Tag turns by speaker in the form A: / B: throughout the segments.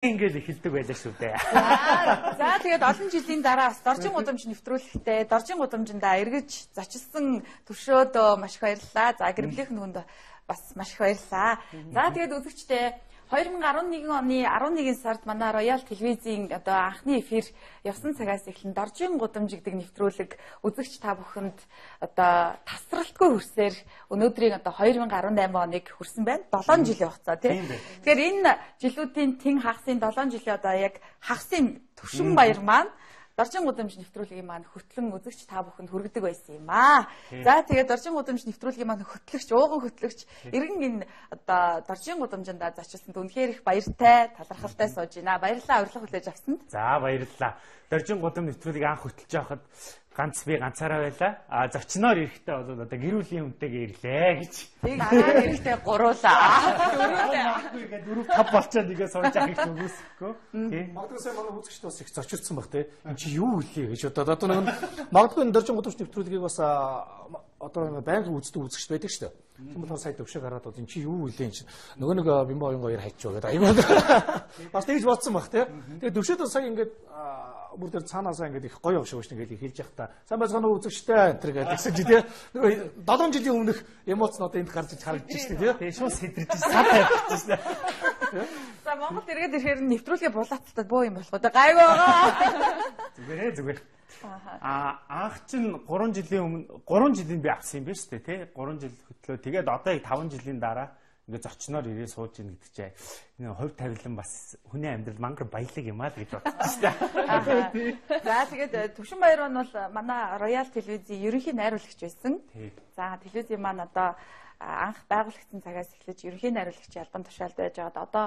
A: Ингээл эхэлдэг байлаа шүү дээ.
B: За тэгээд олон жилийн дараа бас Доржин гудамж нэвтрүүлэхдээ Доржин гудамжиндаа эргэж зочилсан төвшөөд маш их баярлалаа. За гэр бүлийнх нь хүнд бас маш их баярлалаа. За тэгээд үзэгчдээ 2011 оны 11 сард манай Royal телевизийн одоо анхны эфир явсан цагаас эхлэн Доржин гудамж гэдэг нэвтрүүлэг үзэгч та бүхэнд одоо тасралтгүй хүрсээр өнөөдрийн одоо 2018 оныг хүрсэн байна. 7 жилийн хугацаа тийм. Тэгэхээр энэ жилүүдийн тэн хагасын 7 жилийн одоо яг хагасын төвшин баяр маань Доржин гудамж нэвтрүүлгийн маань хөтлөн үзэгч та бүхэнд хүргэдэг байсан юм аа. За тэгээд Доржин гудамж нэвтрүүлгийн маань хөтлөгч, ууган хөтлөгч эргэн энэ одоо Доржин гудамжиндаа зочилсонд үнэхээр их баяртай, талархалтай сууж байна. Баярлалаа урилга хүлээж авсанд.
A: За баярлалаа. Доржин гудам нэвтрүүлгийг анх хөтлөж байхад ганц би ганцаараа байлаа. А зочноор ирэхдээ бол одоо гэр бүлийн хүнтэйгээ ирлээ гэж.
C: Дараа ирэхдээ гуруулаа.
A: Дөрөв ингээд 4 5 болчоод нэгээ сууж авах гэж үгүйсэхгүй. Тий.
D: Магадгүй сайн манай үзэгчд бас их зочирдсан баг те. Энд чи юу үлээ гэж бодоод одоо нэг магадгүй энэ Доржин гудамж нэвтрүүлгийг бас одоо нэг байнгын үздэг үзэгчд байдаг шүү дээ. Тийм болохоор сая төвшөө гараад бол энэ чи юу үлээ энэ чи нөгөө нэг бимба оюун гоёр хайчуу гэдэг аюу. Бас тэгж бодсон баг те. Тэгээ төвшөөд сая ингээд бүр тэр цаанаасаа ингээд их гоё шиг байна ингээд хэлж явах та. Сайн байцгаана уу үзэгчтэй энэ төр гэдэг гэсэн чи те. Нөгөө 7 жилийн өмнөх эмоц нь одоо энд гарч иж харагдаж шүү дээ те.
A: Тэгээ шууд сэдэрч сад тавьчих шээ.
B: За Монголд эргээд ирэхээр нэвтрүүлгээ булаацалтад бөө юм болох уу? Гайгүй байгаа.
A: Зүгээр зүгээр. А анх чинь 3 жилийн өмнө 3 жилийн би авсан юм байна шүү дээ тий 3 жил хөтлөө. Тэгээд одоо яг 5 жилийн дараа ингээд зочноор ирээ сууж ийн гэдэг чинь энэ хувь тавилан бас хүний амьдрал мангар баялаг юм аа л гэж бодчих шүү дээ.
B: За тэгээд Төвшин баяр нь бол манай Royal телевизийн ерөнхий найруулагч байсан. За телевизийн маань одоо анх байгуулагдсан цагаас эхлэж ерөнхий найруулагчийн албан тушаалд байж байгаад одоо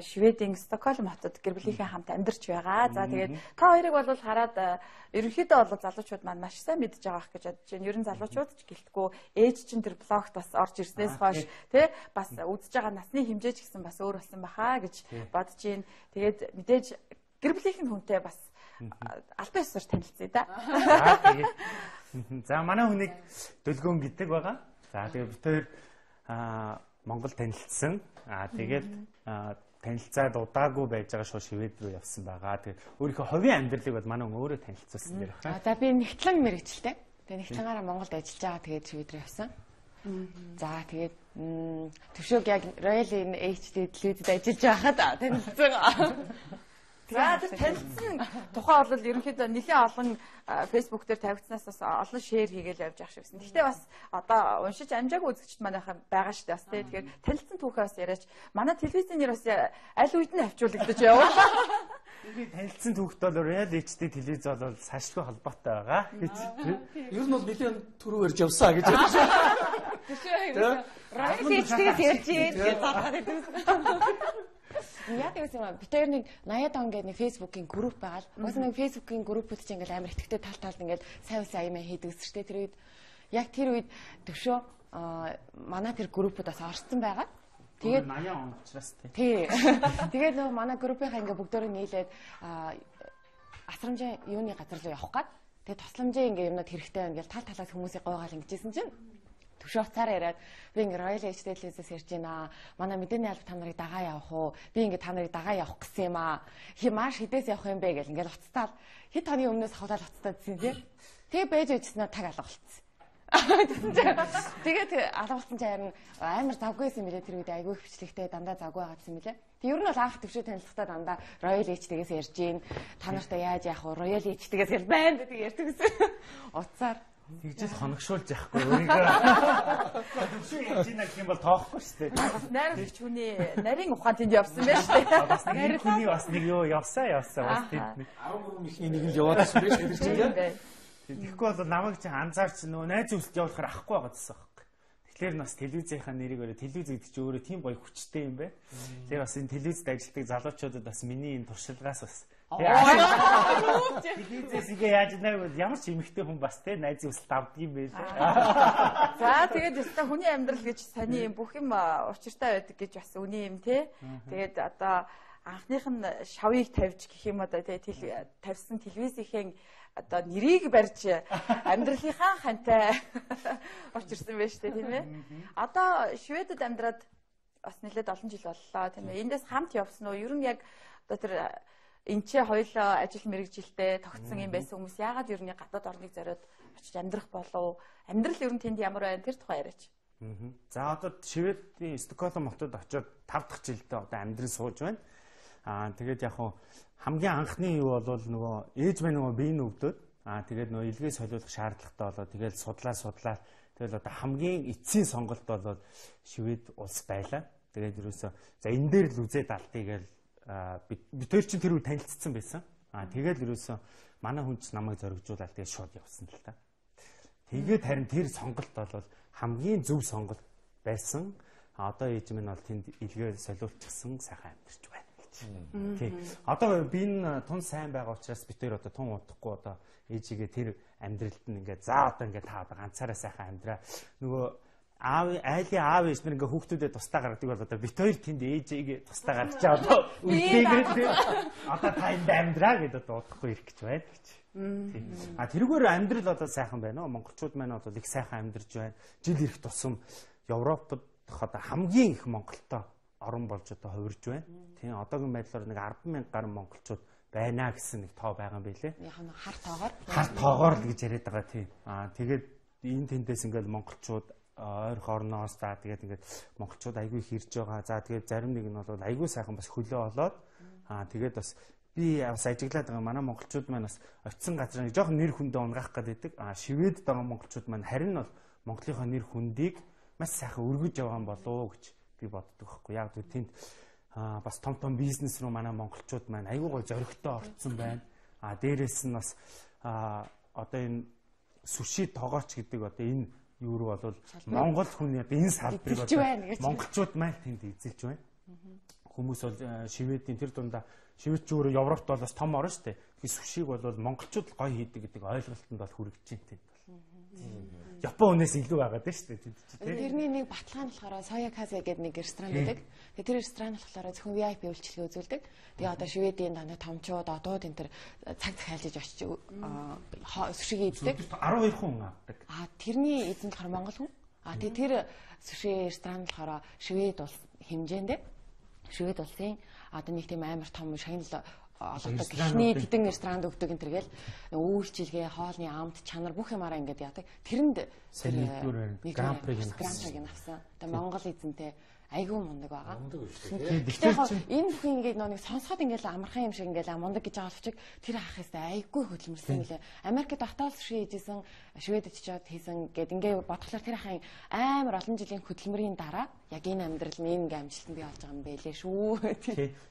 B: Шведийн Стокгольм хотод гэр бүлийнхээ хамт амьдарч байгаа. За тэгээд та хоёрыг бол хараад ерөнхийдөө бол залуучууд маань маш сайн мэдж байгаа ах гэж бодож байна. Ер нь залуучууд ч гэлтгүй ээж чинь тэр блогт бас орж ирснээс хойш тий бас үзэж байгаа насны хэмжээ ч гэсэн бас өөр болсон баха гэж бодож байна. Тэгээд мэдээж гэр бүлийнх нь хүнтэй бас албан ёсоор танилцъя да.
A: За манай хүнийг Дөлгөөн гэдэг байгаа. За тэгээд бид хоёр Монгол танилцсан. Тэгээд танилцаад удаагүй байж байгаа шууд Швед рүү явсан байгаа. Тэгээд өөрийнхөө хувийн амьдралыг бол манай хүн өөрөө танилцуулсан дэр байна.
C: За би нэгтлэн мэрэгчлээ. Тэгээд нэгтлэнгараа Монголд ажиллаж байгаа. Тэгээд Швед рүү явсан. За тэгээд төвшөөг яг Royal HD телевизэд ажиллаж байхад танилцсан.
B: За тэр танилцсан тухай бол ерөнхийдөө нэлээд олон Facebook дээр тавигдсанаас бас олон шеэр хийгээл явж байгаа шиг байсан. Гэхдээ бас одоо уншиж амжаагүй үзэгчд манайхан байгаа шүү дээ бас тий. Тэгэхээр танилцсан түүхээ бас яриач. Манай телевизийн нэр бас аль үед нь хавчуулагдаж яваа.
A: Би танилцсан түүхт бол Royal HD телевиз бол саашгүй холбоотой байгаа гэж.
D: Ер нь бол нэлээд түрүү ярьж явсан гэж бодож байна.
C: Төвшөө Royal HD-гээс ярьж ийд гэж зархаад байсан. Яг гэсэн юм аа. Бид хоёр нэг 80 он гэдэг нэг Facebook-ийн групп байгаа л. Угаасаа нэг Facebook-ийн группүүд чинь ингээл амар итгэвтэй тал талд ингээл сайн сайн аяа хийдэг гэсэн чинь тэр үед яг тэр үед төвшөө манай тэр группүүд бас орсон байгаа.
A: Тэгээд 80 он учраас
C: тий. Тэгээд нөгөө манай группийнхаа ингээ бүгдөө нийлээд асрамжийн юуны газар руу явах гад. Тэгээд тусламжийн ингээ юмнууд хэрэгтэй байна гэл тал талаас хүмүүсийг гуйгаал ингэжсэн чинь төвшөө уцаараа яриад би ингээ Royal HD телевизээс ярьж байна. Манай мэдээний алба та нарыг дагаа явах уу? Би ингээ та нарыг дагаа явах гэсэн юм аа. Маш хідээс явах юм бэ гэл ингээл уцтаал хэд тооны өмнөөс хавлал уцтаадсэн тий. Тэгээ байж байжснаа таг алга болцсон. Тэгсэн чинь тэгээд алга болсон чинь харин амар завгүйсэн мөлий тэр үед айгүй их бичлэгтэй дандаа завгүй байгаадсэн мөлий. Тэг ер нь бол анх төвшөө танилцахдаа дандаа Royal HD-гээс ярьж гин. Та нартай яаж яах вэ? Royal HD-гээс гэл байна гэдэг ярьдаг гэсэн. Уцаар
A: Тэгжэл хоногшуулж яахгүй өөрийгөө. Төвшөө ярьж ийна гэх юм бол тоохгүй шүү дээ.
B: Бас найруулагч хүний нарийн ухаан тэнд явсан байх шүү дээ.
A: Бас нэг хүний бас нэг юу явсаа явсаа бас тэнд
D: 13 ихний нэг л яваад байсан байх шүү дээ.
A: Тэгэхгүй бол намайг чинь анзаарч нөгөө найз зөвлөлт явуулахаар ахгүй байгаа гэсэн байхгүй. Тэгэхээр бас телевизийнхаа нэрийг өөрөө телевиз гэдэг чинь өөрөө тийм гоё хүчтэй юм байна. Тэгэхээр бас энэ телевизд ажилладаг залуучуудад бас миний энэ туршлагаас бас телевизээс ингээ яаж найвал ямар ч эмэгтэй хүн бас те найзын өсөлт авдаг юм байл.
B: За тэгээд өстой хүний амьдрал гэж сони юм бүх юм учиртай байдаг гэж бас үний юм те. Тэгээд одоо анхных нь шавыг тавьж гэх юм одоо те тавьсан телевизийн одоо нэрийг барьж амьдралынхаа хантай учирсан байж тээ тийм ээ. Одоо Шведэд амьдраад бас нэлээд олон жил боллоо, тийм ээ. Эндээс хамт явсан уу? Ер нь яг одоо тэр энэ ч хоёулаа ажил мэргэжилтэй тогтсон юм байсан хүмүүс яагаад ер нь гадаад орныг зориод очиж амьдрах болов? Амьдрал ер нь тэнд ямар байна? Тэр тухай яриач.
A: За одоо Шведийн Стокгольм хотод очиод 5 дахь жилдээ одоо амьдран сууж байна. Аа тэгээд яг хуу хамгийн анхны юу бол нөгөө ээж маань нөгөө биеийн өвдөд аа тэгээд нөгөө илгээ солиулах шаардлагатай болоо тэгээд судлаа тэгэл одоо хамгийн эцсийн сонголт бол Швед улс байлаа. Тэгээд ерөөсөө за энэ дээр л үзээд алдъя гээл бид хоёр чинь тэр үе танилцсан байсан. Аа тэгээд ерөөсөө манай хүн ч намайг зоригжуулаад тэгээд шууд явсан л та. Тэгээд харин тэр сонголт бол хамгийн зөв сонголт байсан. Одоо ээж минь бол тэнд илгээ солиулчихсан сайхан амьдарч байна гэж. Тий. Одоо би энэ тун сайн байгаа учраас бид хоёр одоо тун удахгүй одоо ээжигээ тэр амьдралд нь ингээд за одоо ингээд та одоо ганцаараа сайхан амьдраа. Нөгөө аав айлын аав ээж нар ингээ хүүхдүүдэд тусдаа гаргадаг бол одоо бит хоёр тэнд ээжигээ тусдаа гаргачаа одоо үлдээгээд одоо та энд амьдраа гэдээ одоо удахгүй ирэх гэж байна гэж. А тэрүүгээр амьдрал одоо сайхан байна уу? Монголчууд маань бол их сайхан амьдарч байна. Жил ирэх тусам Европод одоо хамгийн их монголтой орон болж одоо хувирж байна. Тийм одоогийн байдлаар нэг 10,000 гаруй монголчууд байна гэсэн нэг тоо байгаа юм билээ.
C: Яг нь хар тоогоор.
A: Хар тоогоор л гэж яриад байгаа тийм. Аа тэгээд энэ тэндээс ингээл монголчууд ойрх орноос за тэгээд ингээд монголчууд айгүй их ирж байгаа. За тэгээд зарим нэг нь бол айгүй сайхан бас хөлөө олоод аа тэгээд бас би бас ажиглаад байгаа манай монголчууд маань бас очисон газар нэг жоохон нэр хүндээ унгаах гэдэг. Аа Шведд байгаа монголчууд маань харин бол Монголынхоо нэр хүндийг маш сайхан өргөж яваа юм болов уу гэж би боддог байхгүй. Яг л тэнд бас том том бизнес рүү манай монголчууд маань айгүй гой зоригтой орцсон байна. А дээрээс нь бас одоо энэ сүши тогооч гэдэг одоо энэ юу руу бол монгол хүний одоо энэ салбарыг одоо монголчууд маань тэнд эзэлж байна. Хүмүүс бол Шведийн тэр дундаа Швед ч өөрөө Европт бол бас том орн шүү дээ. Тэгэхээр сүшиг бол монголчууд л гоё хийдэг гэдэг ойлголтод бол хүрэж байна тэнд бол. Япон хүнээс илүү байгаад байна шүү дээ тэнд чинь.
C: Тэрний нэг баталгаа нь болохоор Soya Kaze гэдэг нэг ресторан байдаг. Тэгээ тэр ресторан болохоор зөвхөн VIP үйлчилгээ үзүүлдэг. Тэгээ одоо Шведийн дандаа томчууд, одууд энэ төр цаг захиалж очиж сүшиг иддэг.
A: 12 хүн авдаг.
C: А тэрний эзэн болохоор монгол хүн. А тэгээ тэр сүши ресторан болохоор Швед улс хэмжээндээ Швед улсын одоо нэг тийм амар том шагнал олгодог эхний тэдэн ресторанд өгдөг энэ төргээл үйлчилгээ, хоолны амт, чанар бүх юмараа ингээд яадаг. Тэрэнд Гран-приг авсан. Тэгээ Монгол эзэнтэй айгүй мундаг байгаа.
D: Мундаг шүү дээ.
C: Тэгэхээр энэ бүхэн ингээд нэг сонсоход ингээд амархан юм шиг ингээд мундаг гэж байгаа боловч тэр ах хэвээр айгүй хөдөлмөрлсөн мөлий. Америкт багтаал ши хийжсэн, Шведэд очиод хийсэн гэд ингээд бодглохлоор тэр ахын амар олон жилийн хөдөлмөрийн дараа яг энэ амьдрал нь энэ ингээд амжилт нь бий болж байгаа юм байлээ шүү.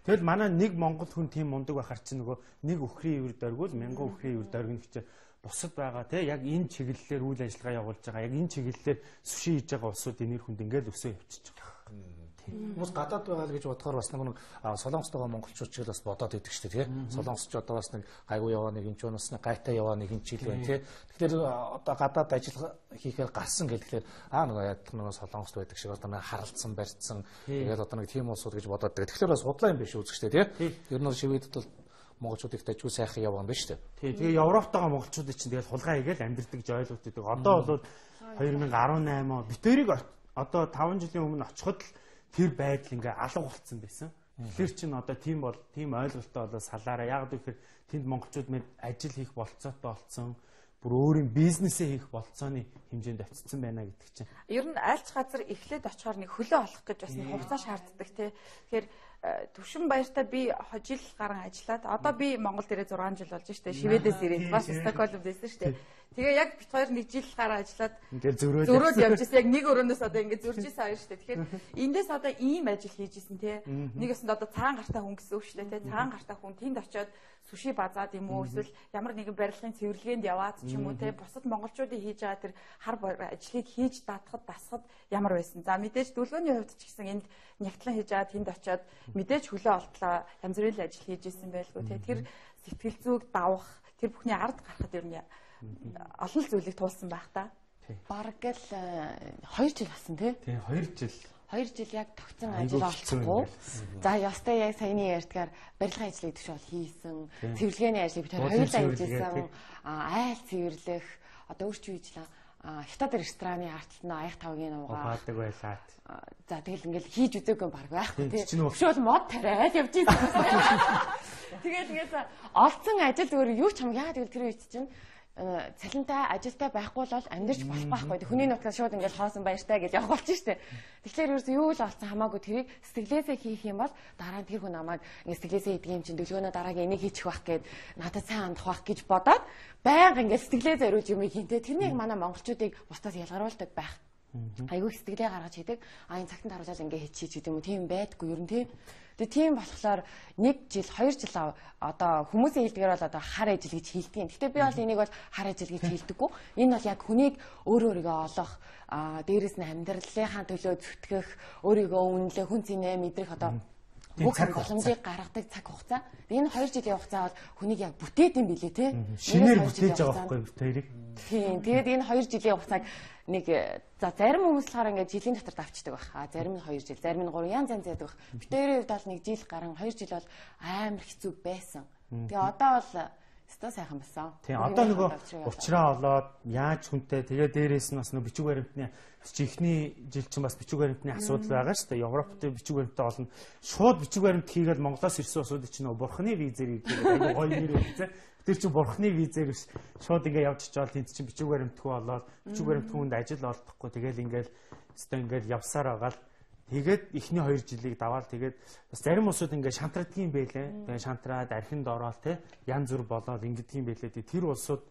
A: Тэгэл манай нэг монгол хүн тийм мундаг байхаар чи нөгөө нэг өхрийн ивэр дөргүүл мянган өхрийн ивэр дөргөнө гэж бусад байгаа тий яг энэ чиглэлээр үйл ажиллагаа явуулж байгаа яг энэ чиглэлээр сүши хийж байгаа улсуудын нэр хүнд ингээл өсөө явчихж байгаа.
D: Хүмүүс гадаад байгаа л гэж бодохоор бас нэг Солонгост байгаа монголчууд ч бас бодоод идэг шүү дээ тий. Солонгос ч одоо бас нэг гайгүй яваа нэг энэ ч бас нэг гайтай яваа нэг энэ ч л байна тий. Тэгэхээр одоо гадаад ажил хийхээр гарсан гэлэхээр нөгөө яадаг нөгөө Солонгост байдаг шиг одоо нэг харалцсан барьцсан тэгээд одоо нэг тийм улсууд гэж бодоод байдаг. Тэгэхээр бас худлаа юм биш үзэгчтэй тий. Ер нь Шведэд бол монголчууд их дажгүй сайхан яваа юм байна шүү дээ.
A: Тий, тэгээ Европт байгаа монголчуудыг чинь тэгэл хулгай хийгээл амьдэрдэг гэж ойлгоод байдаг. Одоо бол 2018 он бид хоёрыг одоо 5 жилийн өмнө очиход л тэр байдал ингээ алга болцсон байсан. Тэгэхээр чин одоо тийм бол тийм ойлголттой болоо салаараа. Яг гэвэл тэнд монголчууд мэд ажил хийх болцоотой болцсон. Бүр өөрийн бизнесээ хийх болцооны хэмжээнд очсон байна гэдэг чинь.
B: Ер нь айлч газар эхлээд очихоор нэг хөлөө олох гэж бас нэг хугацаа шаарддаг тий. Тэгэхээр Төвшин баяртай би жил гарan ажиллаад одоо би Монгол дээрээ 6 жил болж штэ. Шведээс ирээд бас Стокгольмд байсан штэ. Тэгээ яг бит хоёр нэг жил гарan ажиллаад
A: ингээл зөрөөд
B: явж исэн. Яг нэг өрөөнөөс одоо ингээд зөрж исэн хоёр штэ. Тэгэхээр эндээс одоо ийм ажил хийж исэн те. Нэг өсөнд одоо цагаан гартаа хүн гэсэн үг штэ те. Цагаан гартаа хүн тэнд очиод сүши базаад юм уу эсвэл ямар нэгэн барилгын цэвэрлэгээнд яваад ч юм уу те. Бусад монголчуудын хийж байгаа тэр хар ажлыг хийж даатахад дасахад ямар байсан. За мэдээж дүлгөөний хувьд ч гэсэн энд нягтлан хийж байгаа тэнд очиод мэдээж хөлөө олтлоо янз бүрийн ажил хийж исэн байлгүй те. Тэр сэтгэл зүйг давах тэр бүхний ард гарахад ер нь олон зүйлийг туулсан байх та.
C: Бараг л 2 жил болсон тий.
A: Тий, 2 жил.
C: 2 жил яг тогтсон ажил олохгүй. За ёстой яг саяны ярьдгаар барилгын ажлыг төшөөл хийсэн, цэвэрлэгээний ажлыг бид хоёр хоёулаа хийжсэн. Айл цэвэрлэх, одоо өөр чи юу хийжлээ. Хятад рестораны арт талд аяг тавгийн нуугаа
A: баадаг байлаа.
C: За тэгэл ингээл хийж үзээгүй юм баг байхгүй тий. Өшөөл мод тариад явж ийсэн. Тэгээд ингээл олцсон ажил зүгээр юу ч юм яа тэгэл тэр үед чинь цалинтай ажилтай байхгүй бол амьдарч болохгүй байхгүй. Хүний нутгаас шууд ингээл хоосон баяртай гэж явах болчих штэ. Тэгэхээр ерөөсөө юу л олцсон хамаагүй тэрийг сэтгэлээсээ хийх юм бол дараа нь тэр хүн намайг ингээ сэтгэлээсээ хийдэг юм чинь дөлгөөнөө дараагийн энийг хийчих байх гээд надад сайн хандах байх гэж бодоод байнга ингээ сэтгэлээ зориулж юм хийнтэй. Тэрнийг манай монголчуудыг бусдаас ялгаруулдаг байх. Айгүй сэтгэлээ гаргаж хийдэг. А энэ цагтан харуулаад ингээ хийчих гэдэг юм уу? Тийм байдгүй ер нь тийм. Тэгээ тийм болохоор 1 жил 2 жил одоо хүмүүсийн хэлдгээр бол одоо хар ажил гэж хэлдэг юм. Гэхдээ би бол энийг бол хар ажил гэж хэлдэггүй. Энэ бол яг хүнийг өөрөө өөрийгөө олох, дээрэс нь амьдралынхаа төлөө зүтгэх, өөрийгөө үнэлэх, хүн зинээ мэдрэх одоо бүх боломжийг гаргадаг цаг хугацаа. Энэ 2 жилийн хугацаа бол хүнийг яг бүтээд юм билээ те.
A: Шинээр бүтээж байгаа байхгүй юу тэрийг.
C: Тийм. Тэгээд энэ 2 жилийн хугацааг нэг за зарим хүмүүс болохоор ингээд жилийн дотор давчдаг байх. А зарим нь 2 жил, зарим нь 3 янз янз байдаг байх. Бид хоёрын хувьд бол 1 жил гарan 2 жил бол амар хэцүү байсан. Тэгээ одоо бол өстой сайхан болсон.
A: Тийм. Одоо нөгөө уучраа олоод яаж хүнтэй тэгээ дээрээс нь бас нөгөө бичиг баримтны чи эхний жил чинь бас бичиг баримтны асуудал байгаа шүү дээ. Европт бичиг баримттай олно. Шууд бичиг баримт хийгээд Монголоос ирсэн улсууд чинь нөгөө бурхны визээр ирдэг. Айгу гоё нэр өгсөн. Тэр чинь бурхны визээр биш. Шууд ингээ явж очиод тэнд чинь бичиг баримтгүй болоод бичиг баримтгүй хүнд ажил олдохгүй тэгэл ингээл өстой ингээл явсаар байгаа л тэгээд эхний 2 жилийг даваал тэгээд бас зарим улсууд ингээд шантрадгийн байлээ. Тэгээд шантраад архинд ороод те янз бүр болоод ингэдгийн байлээ. Тэр улсууд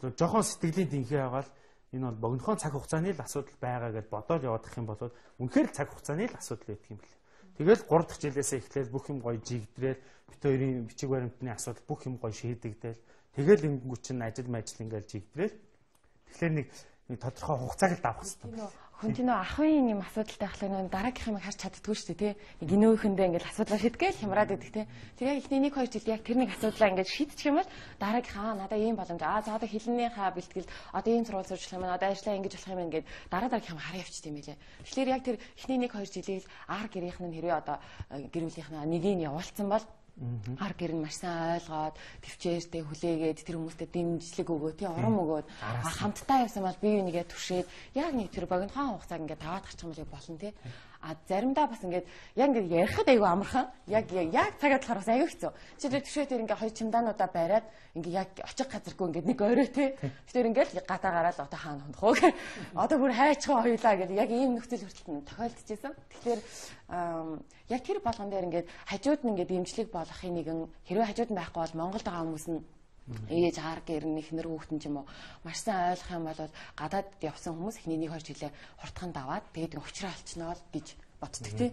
A: жоохон сэтгэлийн тэнхээ байгаал энэ бол богинохон цаг хугацааны л асуудал байгаа гэж бодоод яваадах юм бол үнэхээр цаг хугацааны л асуудал байдаг юм билээ. Тэгэл 3 дахь жилээсээ эхлээл бүх юм гоё жигдрээл бит хоёрын бичиг баримтны асуудал бүх юм гоё шийдэгдээл тэгэл ингэнгүүт чинь ажил мажил ингээл жигдрээл тэгэхээр нэг тодорхой хугацааг л давах хэрэгтэй.
C: Хүн тийм нөө ахын юм асуудалтай ахлаа нөө дараагийнх юм харж чаддгүй шүү дээ тий. Нэг инөөхөндөө ингээл асуудлаа шийдгээл хямраад идэх тий. Тэр яг эхний 1 2 жил яг тэр нэг асуудлаа ингээд шийдчих юм бол дараагийнх надаа ийм боломж за одоо хилнийхаа бэлтгэл одоо ийм сургууль сурчлах юм байна одоо ажиллаа ингэж болох юм байна гээд дараа дараагийнх юм хараа явчих юм байлээ. Тэгэхээр яг тэр эхний 1 2 жилийг ар гэрийнх нь хэрвээ одоо гэр бүлийнх нь нэгийг явуулсан бол ар гэр нь маш сайн ойлгоод төвчээртэй хүлээгээд тэр хүмүүстэй дэмжлэг өгөө тий урам өгөөд хамтдаа явсан бол бие бинийгээ түшээд яг нэг тэр богинохон хугацааг ингээд таваад гарчих юм бол болно тий. А заримдаа бас ингээд яг ингээд ярихад айгүй амархан яг яг цагаад болохоор бас айгүй хэцүү. Жишээлбэл түшээ тэр ингээд хоёр чемодануудаа бариад ингээд яг очих газаргүй ингээд нэг орой тий. Тэр ингээд гадаа гараад одоо хаана хундах уу гэх. Одоо бүр хайчихаа хоёлаа гэл яг ийм нөхцөл хүртэл тохиолдож исэн. Тэгэхээр яг тэр болгон дээр ингээд хажууд нь ингээд дэмжлэг болгохын нэгэн хэрвээ хажууд нь байхгүй бол Монголд байгаа хүмүүс нь ээж аар гэр нь эхнэр хүүхдэн ч юм уу маш сайн ойлгох юм бол гадаад явсан хүмүүс эхний 1 2 жилээ хурдхан даваад тэгээд учраа олчихноо л гэж боддог тий.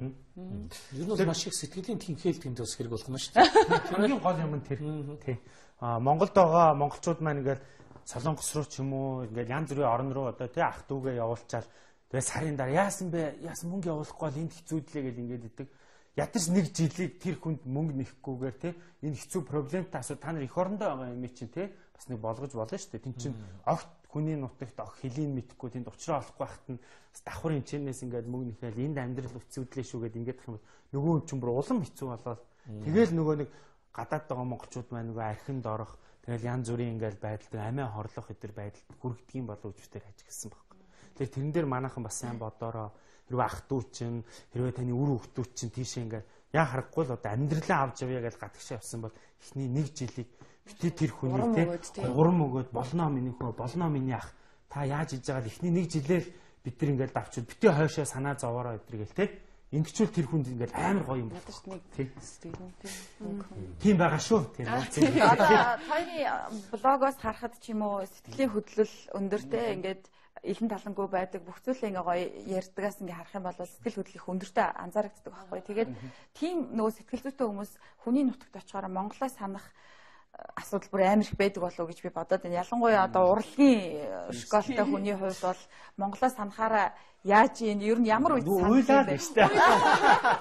D: Ер нь бол маш их сэтгэлийн тэнхээл тэнд бас хэрэг болох нь шүү дээ.
A: Тэрний гол юм нь тэр тий. А Монголд байгаа монголчууд маань ингээл Солонгос руу ч юм уу ингээл янз бүрийн орн руу одоо тий ах дүүгээ явуулчаал тэгээ сарын дараа яасан бэ? Яасан мөнгө явуулахгүй бол энд хэцүүдлээ гэл ингээд идэг. Ядаж нэг жилийг тэр хүнд мөнгө нэхгүйгээр те энэ хэцүү проблемтай асуудал та нар эх орондоо байгаа юм чинь те бас нэг болгож болно шүү дээ. Тин чинь огт хүний нутагт огт хэлийг мэдэхгүй тэнд учраа олохгүй байхад нь бас давхар хэмжээнээс ингээд мөнгө нэхэл энд амьдрал хэцүүдлээ шүү гэд ингээд юм бол нөгөө хүн чинь бүр улам хэцүү болоод тэгэл нөгөө нэг гадаад байгаа монголчууд маань нөгөө архинд орох тэгэл янз бүрийн ингээд байдалд амиа хорлох өдр байдалд хүрэгдэг юм болов уу гэж тэр ажигласан байхгүй. Тэгэхээр тэрэн дээр манайхан бас сайн бодоороо хэрвээ ах дүү чинь хэрвээ таны үр хүүхдүүд чинь тийшээ ингээд яа харахгүй л одоо амьдралаа авч явъя гэж гадагшаа явсан бол эхний нэг жилийг бити тэр хүнийг те урам өгөөд болно миний хөө болно миний ах та яаж хийж байгаа л эхний нэг жилээр бид нар ингээд давчвал бити хойшоо санаа зовоороо өдргээл те ингэчүүл тэр хүнд ингээд амар гоё юм байна. Тийм байгаа шүү. Тийм.
B: Одоо таны блогоос харахад ч юм уу сэтгэлийн хөдлөл өндөр те ингээд илэн талангүй байдаг бүх зүйлээ ингээ гоё ярьдгаас ингээ харах юм бол сэтгэл хөдлөх өндөртэй анзаарэгддэг байхгүй. Тэгээд тийм нөгөө сэтгэл зүйтэй хүмүүс хүний нутагт очихоор Монголоо санах асуудал бүр амар их байдаг болов уу гэж би бодоод байна. Ялангуяа одоо урлагийн школтой хүний хувьд бол Монголоо санахаараа Яаж юм? Ер нь ямар үед
A: санах юм бэ? Шүү дээ.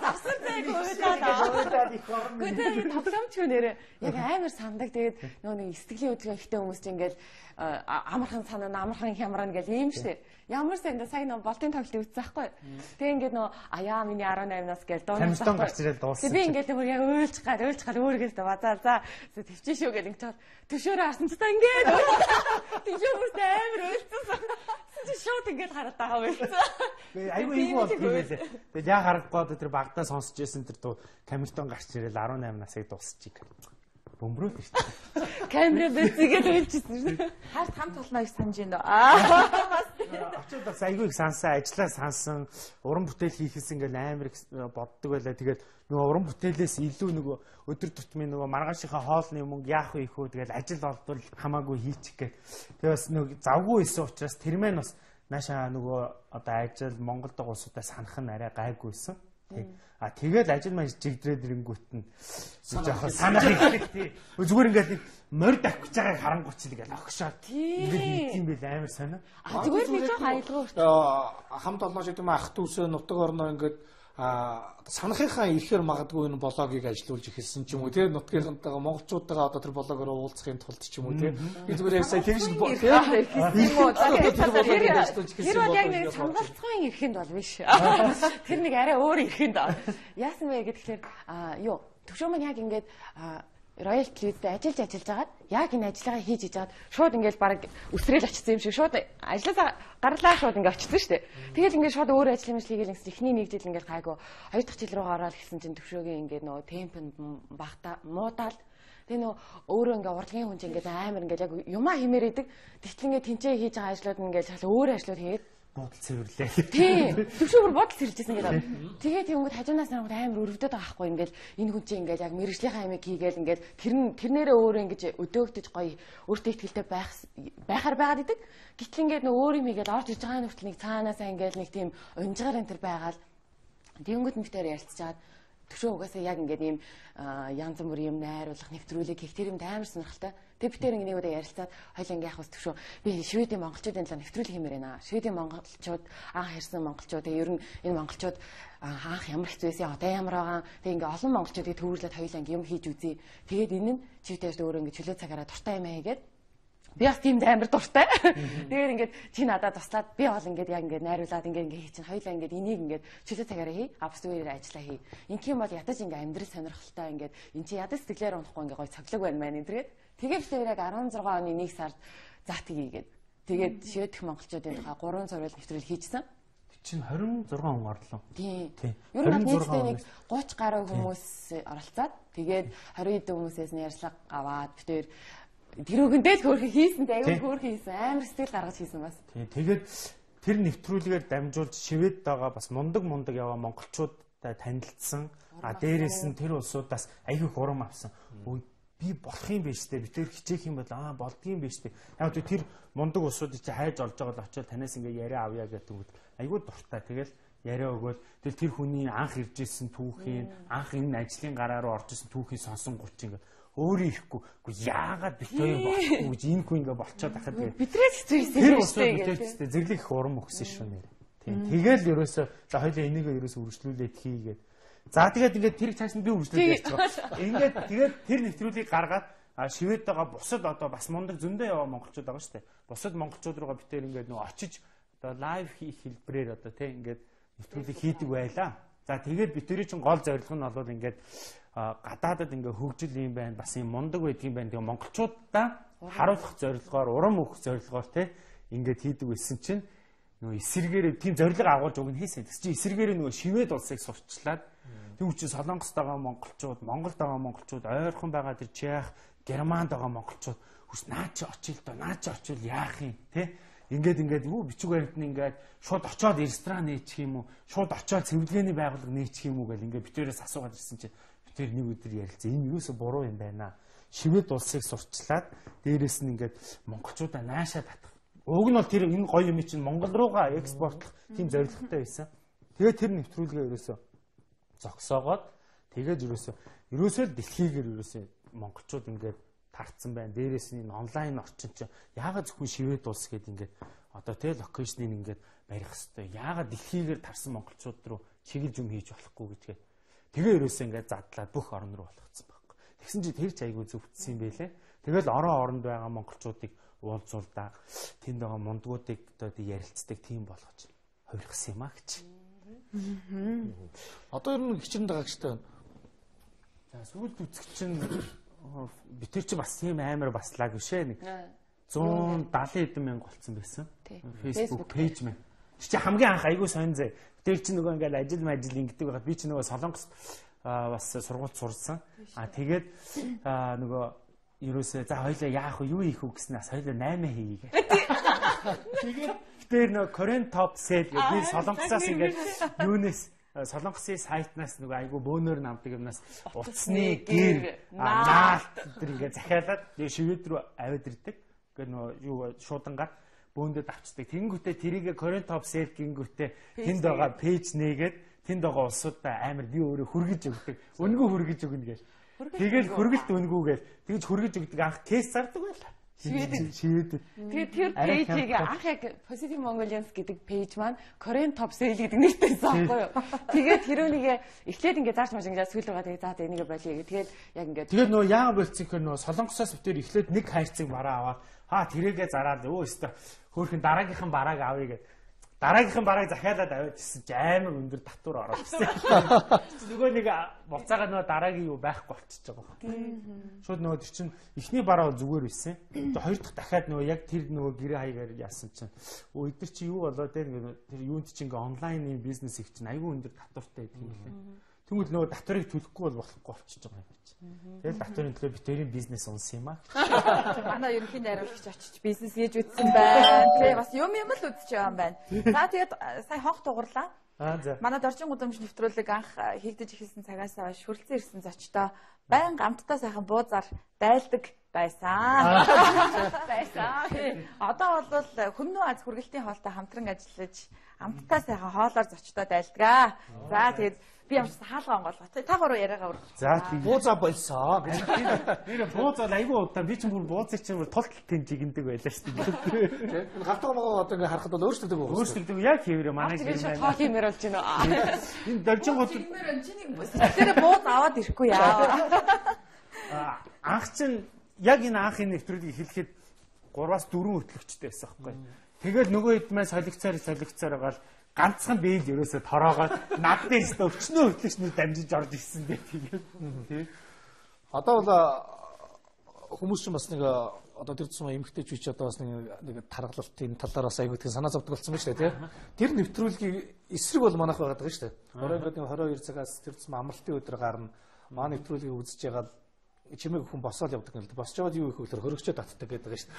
C: Завсар зайг уйлаад их орно. Гэхдээ тоглоомч нэрээ яг амар сандаг. Тэгээд нөгөө нэг сэтгэлийн хөдөлгөөн ихтэй хүмүүс чинь ингээл амархан санаа, амархан хямрана гэл ийм штэ. Ямар санда сайн нөгөө болтын тоглолтыг үзсэн байхгүй. Тэгээ ингээд нөгөө аяа миний 18 нас гэл
A: дуунаас. Тамстон гарч ирэл дууссан.
C: Би ингээд бүр яг уйлж гал өөргөөс базаа за төвчин шүү гэл ингээд төшөөрөө харсан ч та ингээд төшөөр бүрт амар уйлцсан. Чи шууд ингээд хараад байгаа байсан.
A: Гэ айгүй эйгүү болд юм байлээ. Тэгээд яа харахгүй одоо тэр багтаа сонсч байсан тэр дуу Камертон гарч ирэл 18 насыг дуусчих. Бөмбөрөөл шүү дээ.
C: Камера бэцгээд уйлжсэн шүү.
B: Харт хамт олноо их санаж байна дөө.
A: Очоод бас айгүй их сансан, ажиллаа сансан, уран бүтээл хийхээс ингээл амар их боддог байлаа. Тэгээд нөгөө уран бүтээлээс илүү нөгөө өдөр тутмын нөгөө маргаашийнхаа хоолны мөнгө яах вэ их үү тэгэл ажил олдвол хамаагүй хийчих гээл. Тэгээ бас нөгөө завгүй исэн учраас тэр мэн бас наашаа нөгөө одоо ажил Монголд байгаа улсуудаа санах нь арай гайгүй байсан. А тэгэл ажил маань жигдрээд ирэнгүүт нь жоохон санах ихлэх тий. Зүгээр ингээд нэг морь давхиж байгааг харангуйч л ингээл огшоод ингээд хийх юм байл амар сонио.
C: А зүгээр нэг жоохон аялгаа хүртэл
D: хамт олноо гэдэг юм ах дүүсээ нутаг орноо ингээд санахынхаа ихээр магадгүй энэ блогийг ажилуулж эхэлсэн ч юм уу тий нутгийнхантайгаа монголчуудтайгаа одоо тэр блогоор уулзахын тулд ч юм уу тий би зүгээр яг сая тэгж
B: тий юм уу
C: тэр бол яг нэг сангалцхан эрхэнд бол биш тэр нэг арай өөр эрхэнд яасан бэ гэхээр юу төвшөө маань яг ингээд Royal Television-д ажиллаж байгаад яг энэ ажлаа хийж жаад шууд ингээл баг үсрээл очсон юм шиг шууд ажлаасаа гарлаа шууд ингээ очсон шүү дээ. Тэгэл ингээ шууд өөр ажил юм шиг хийгээл ингэсэн эхний нэг жил ингээл гайгүй хоёр дахь жил рүү ороод гисэн чинь төвшөөгийн ингээ нөгөө темп нь багтаа муудаал тэгээ нөгөө өөрөө ингээ урлагийн хүн чинь ингээ амар ингээ яг юмаа химээр идэг. Тэгтэл ингээ тэнцээ хийж байгаа ажлууд нь ингээ шал өөр ажлууд хийгээд
A: бодол цэвэрлээ.
C: Тий. Төвшөө бүр бодол цэвэрлжсэн гэдэг. Тэгээ тэгэнгүүт хажуунаас нарангууд амар өрөвдөд байгаа байхгүй ингээл энэ хүн чинь ингээл яг мэрэгжлийнхаа амийг хийгээл ингээл тэрнээрээ өөрөө ингэж өдөөгдөж гоё өөртөө ихтэй байхаар байгаад идэг. Гэтэл ингээд нөө өөр юм хийгээл орж иж байгаа нүртэл нэг цаанаасаа ингээл нэг тийм унжгаар энэ төр байгаал тэгэнгүүт мэтээр ярилцчаад төвшөө угаасаа яг ингээд ийм янз бүрийн юм найруулах нэвтрүүлэг хийх тэр юмд амар сонирхолтой. Тэг битээр ингээд нэг удаа ярилцаад хоёлаа ингээд явах ус төвшөө би Шведийн монголчуудын талаар нэвтрүүлэг хиймээр байна. Шведийн монголчууд анх ирсэн монголчууд тэг ер нь энэ монголчууд анх ямар хэцүү байсан одоо ямар байгаа. Тэг ингээд олон монголчуудыг төвөрлөөд хоёлаа ингээд юм хийж үзье. Тэгээд энэ нь чивтээс өөрөө ингээд чөлөө цагаараа дуртай юм хийгээд би бас тийм амар дуртай. Тэгээд ингээд чи надад туслаад би бол ингээд яг ингээд найруулад ингээд ингээд хий чинь хоёлаа ингээд энийг ингээд чөлөө цагаараа хий. А бус зүгээр ажиллаа хий. Инх юм бол ядаж ингээд амьдрал сонирхолтой ингээд эн чи ядаж сэтгэлээр унахгүй ингээд гой цоглог байна маань энэ тэгээд тэгээд би яг 16 оны 1 сард за тгийгээд тэгээд шведх монголчуудын тухай 3 цуврал нэвтрүүлэг хийжсэн.
A: Чинь 26 хүн орлоо.
C: Тийм. Ер нь нийтдээ нэг 30 гаруй хүмүүс оролцоод тэгээд 20 хэдэн хүмүүсээс нь ярьцлага аваад битээр тэр өгөндөө л хөөрхөн хийсэн, аюул хөөрхөн хийсэн, амар сэтгэл гаргаж хийсэн бас.
A: Тийм. Тэгээд тэр нэвтрүүлгээр дамжуулж Шведд байгаа бас мундаг яваа монголчуудтай танилцсан. А дээрээс нь тэр улсуудаас аюул их урам авсан. Би болох юм биш үү? Би тэр хичээх юм бол болдгийм биш үү? Яг тэр мундаг улсуудыг чи хайж олж байгаа л очиод танаас ингээ яриа авъя гэдэг үг аюул дуртай. Тэгэл яриа өгөөл тэгэл тэр хүний анх ирж исэн түүхийн, анх энэ ажлын гараа руу орж исэн түүхийг сонсон гуч ингээ өөрөө ирэхгүй. Үгүй яагаад бит хоёр болохгүй гэж энэ хүн ингээ болцоод ахад
C: тэгээ битрээс хэцүү юм
A: тэр улсууд битрээс зэрлэг их урам өгсөн шүү нэр. Тийм. Тэгэл ерөөсөө за хоёлаа энийгээ ерөөсөө үргэлжлүүлээд хийгээд. За тэгээд ингээд тэр цааш нь би үргэлжлүүлээд ярьж байгаа. Ингээд тэгээд тэр нэвтрүүлгийг гаргаад Швед байгаа бусад одоо бас мундаг зөндөө яваа монголчууд байгаа шүү дээ. Бусад монголчууд руугаа битээр ингээд нөгөө очиж одоо лайв хийх хэлбэрээр одоо тий ингээд нэвтрүүлэг хийдэг байлаа. За тэгээд битэрийн чинь гол зорилго нь бол ингээд гадаадад ингээ хөгжил юм байна, бас юм мундаг байдгийн байна. Тэгээ монголчуудаа харуулах зорилгоор, урам өгөх зорилгоор тий ингээд хийдэг байсан чинь нөгөө эсэргээрээ тийм зорилго агуулж өгнө хийсэн. Тэгс чи эсэргээрээ нөгөө Швед улсыг сурчлаад тэг үчин Солонгост байгаа монголчууд, Монголд байгаа монголчууд, ойрхон байгаа тэр Чех, Германд байгаа монголчууд хүс наа чи очил доо, наа чи очил яах юм тий Ингээд юу бичиг баримт нь ингээд шууд очиод ресторан нээчих юм уу? Шууд очиод цэвэрлэгээний байгууллага нээчих юм уу гэл ингээд битээрээс асуугаад ирсэн чинь битээр нэг өдөр ярилцсан. Энэ юусо буруу юм байна. Швед улсыг сурчлаад дээрээс нь ингээд монголчуудаа наашаа татах. Уг нь бол тэр энэ гоё юм чинь Монгол руугаа экспортлох тийм зорилготой байсан. Тэгээд тэр нэвтрүүлгээ ерөөсөө зогсоогоод тэгээд ерөөсөө л дэлхийгээр ерөөсөө монголчууд ингээд тарцсан байна. Дээрээс нь энэ онлайн орчин чинь яагаад зөвхөн Швед улс гээд ингээд одоо тий location-ыг ингээд барих хэвээр. Яагаад дэлхийгээр тарсан монголчууд руу чиглэж юм хийж болохгүй гэдгээ. Тэгээ ерөөсөө ингээд задлаад бүх орн руу болгоцсон байхгүй. Тэгсэн чи тэр ч айгүй зөвдсөн юм байлээ. Тэгэл орон оронд байгаа монголчуудыг уулзуулдаа тэнд байгаа мундгуудыг одоо ярилцдаг тийм болгож хувиргасан юм а гэж.
D: Одоо ер нь хичэрэнд байгаа гэжтэй байна.
A: За сүүлд үзэх чинь би тэр чинь бас тийм амар баслаа гэшээ нэг 170 хэдэн мянга болцсон байсан. Facebook пэйж мэн. Чи хамгийн анх айгүй сонь зэ. Тэр чинь нөгөө ингээл ажил мажил ингэдэг байхад би чинь нөгөө Солонгост бас сургуульд сурсан. А тэгээд нөгөө ерөөсөө за хоёлаа яах вэ юу хийх үү гэснээс хоёлаа 8 хийе гэх. Тэгээд тэр нөгөө Korean Top Sale гэх би Солонгосоос ингээд юунес Солонгосын сайтнаас нөгөө айгүй бөөнөр намдаг юмнаас утасны гэр наалт тэр ингээд захиалаад тэгээ шивэд рүү аваад ирдэг. Ингээд нөгөө юу шуудангаар бөөндөд авчдаг. Тэнгүүтээ тэрийг Korean Top Sale гингүүтээ тэнд байгаа пэйж нээгээд тэнд байгаа улсуудаа амар би өөрөө хүргэж өгдөг. Өнгөө хүргэж өгнө гэж. Тэгэл хөргөлт өнгүүгээл тэгж хөргөж өгдөг анх кейс зардаг байлаа. Шивэд.
C: Тэгээд тэр пэйжийг анх яг Positive Mongolians гэдэг пэйж маань Korean Top Sale гэдэг нэртэй байсан байхгүй юу. Тэгээд тэрүүнийгээ эхлээд ингээд зарч маж ингээд сүүл рүүгээ тэгээд за энийгээ болиё гэх. Тэгээд яг ингээд
A: Тэгээд нөгөө яагаад болцсон гэхээр нөгөө Солонгосоос битэр эхлээд нэг хайрцаг бараа аваад хаа тэрийгээ зараад өө өстө хөөхөн дараагийнхан барааг авъя гэд. Дараагийнхан барааг захиалаад аваад ирсэн чи амар өндөр татвар ороод ирсэн. Нөгөө нэг буцаага нөгөө дараагийн юу байхгүй болчихж байгаа байхгүй. Шууд нөгөө тэр чинь эхний бараа бол зүгээр байсан. Тэгээ хоёр дахь дахиад нөгөө яг тэр нөгөө гэрээ хаягаар яасан чинь өө эдгээр чи юу болоо те тэр юунд чи ингээ онлайн бизнес их чинь айгүй өндөр татвартай гэдэг юм лээ. Тэнгүүл нөгөө татварыг төлөхгүй бол болохгүй болчихж байгаа юм байна. Тэгэл татварын төлөө битэрийн бизнес унсан юм аа.
B: Манай ерөнхий найруулагч очиж бизнес хийж үзсэн байна. Тэгээ бас юм юм л үзэж байгаа юм байна. За тэгээд сая хонх дугуурлаа. Манай Доржин гудамж нэвтрүүлэг анх хийгдэж эхэлсэн цагаас хойш хүрэлцэн ирсэн зочдоо байнга амттай сайхан буузаар дайлдаг байсан. Байсан. Одоо бол Хүннү Аз хүргэлтийн хоолтой хамтран ажиллаж амттай сайхан хоолоор зочдоо дайлдаг. За тэгээд би ямарч хаалга онгоолгоо. Та гурав яриагаа өргөж.
A: За тийм.
D: Буузаа болсон гэж.
A: Нэр бууз бол айгүй удаа би ч бүр бууцыг чинь бүр тул тал жигэндэг байлаа шүү дээ.
D: Энэ галтгаа могоо одоо ингээ харахад бол өөрчлөгдөг байгаа.
A: Өөрчлөгдөг яг хэвээрээ манай
C: гэр маань. Тоол хиймээр болж байна.
A: Энэ доржин гол
B: хиймээр чи нэг сэтгэлээрээ бууз аваад ирэхгүй яа.
A: Анх чинь яг энэ анх энэ нэвтрүүлгийг эхлэхэд 3-аас 4 хөтлөгчтэй байсан байхгүй. Тэгэл нөгөө хэд маань солигцоор байгаа л ганцхан биел ерөөсө тороогоод над дээрс өвчнөө хөтлөгчнөр дамжиж орж ирсэн дээ тэгээд тий.
D: Одоо бол хүмүүс чинь бас нэг одоо тэр тусмаа эмэгтэйч үуч одоо бас нэг таргалалтын талаар бас айгүй тийм санаа зовдөг болсон байна шүү дээ тий. Тэр нэвтрүүлгийг эсрэг бол манайх байгаад байгаа шүү дээ. 22 цагаас тэр тусмаа амралтын өдөр гарна. Манай нэвтрүүлгийг үзэж байгаа чимээг хүн босоод явдаг юм л да. Босч яваад юу их вөхлөр хөрөгчөө татдаг гэдэг байгаа шүү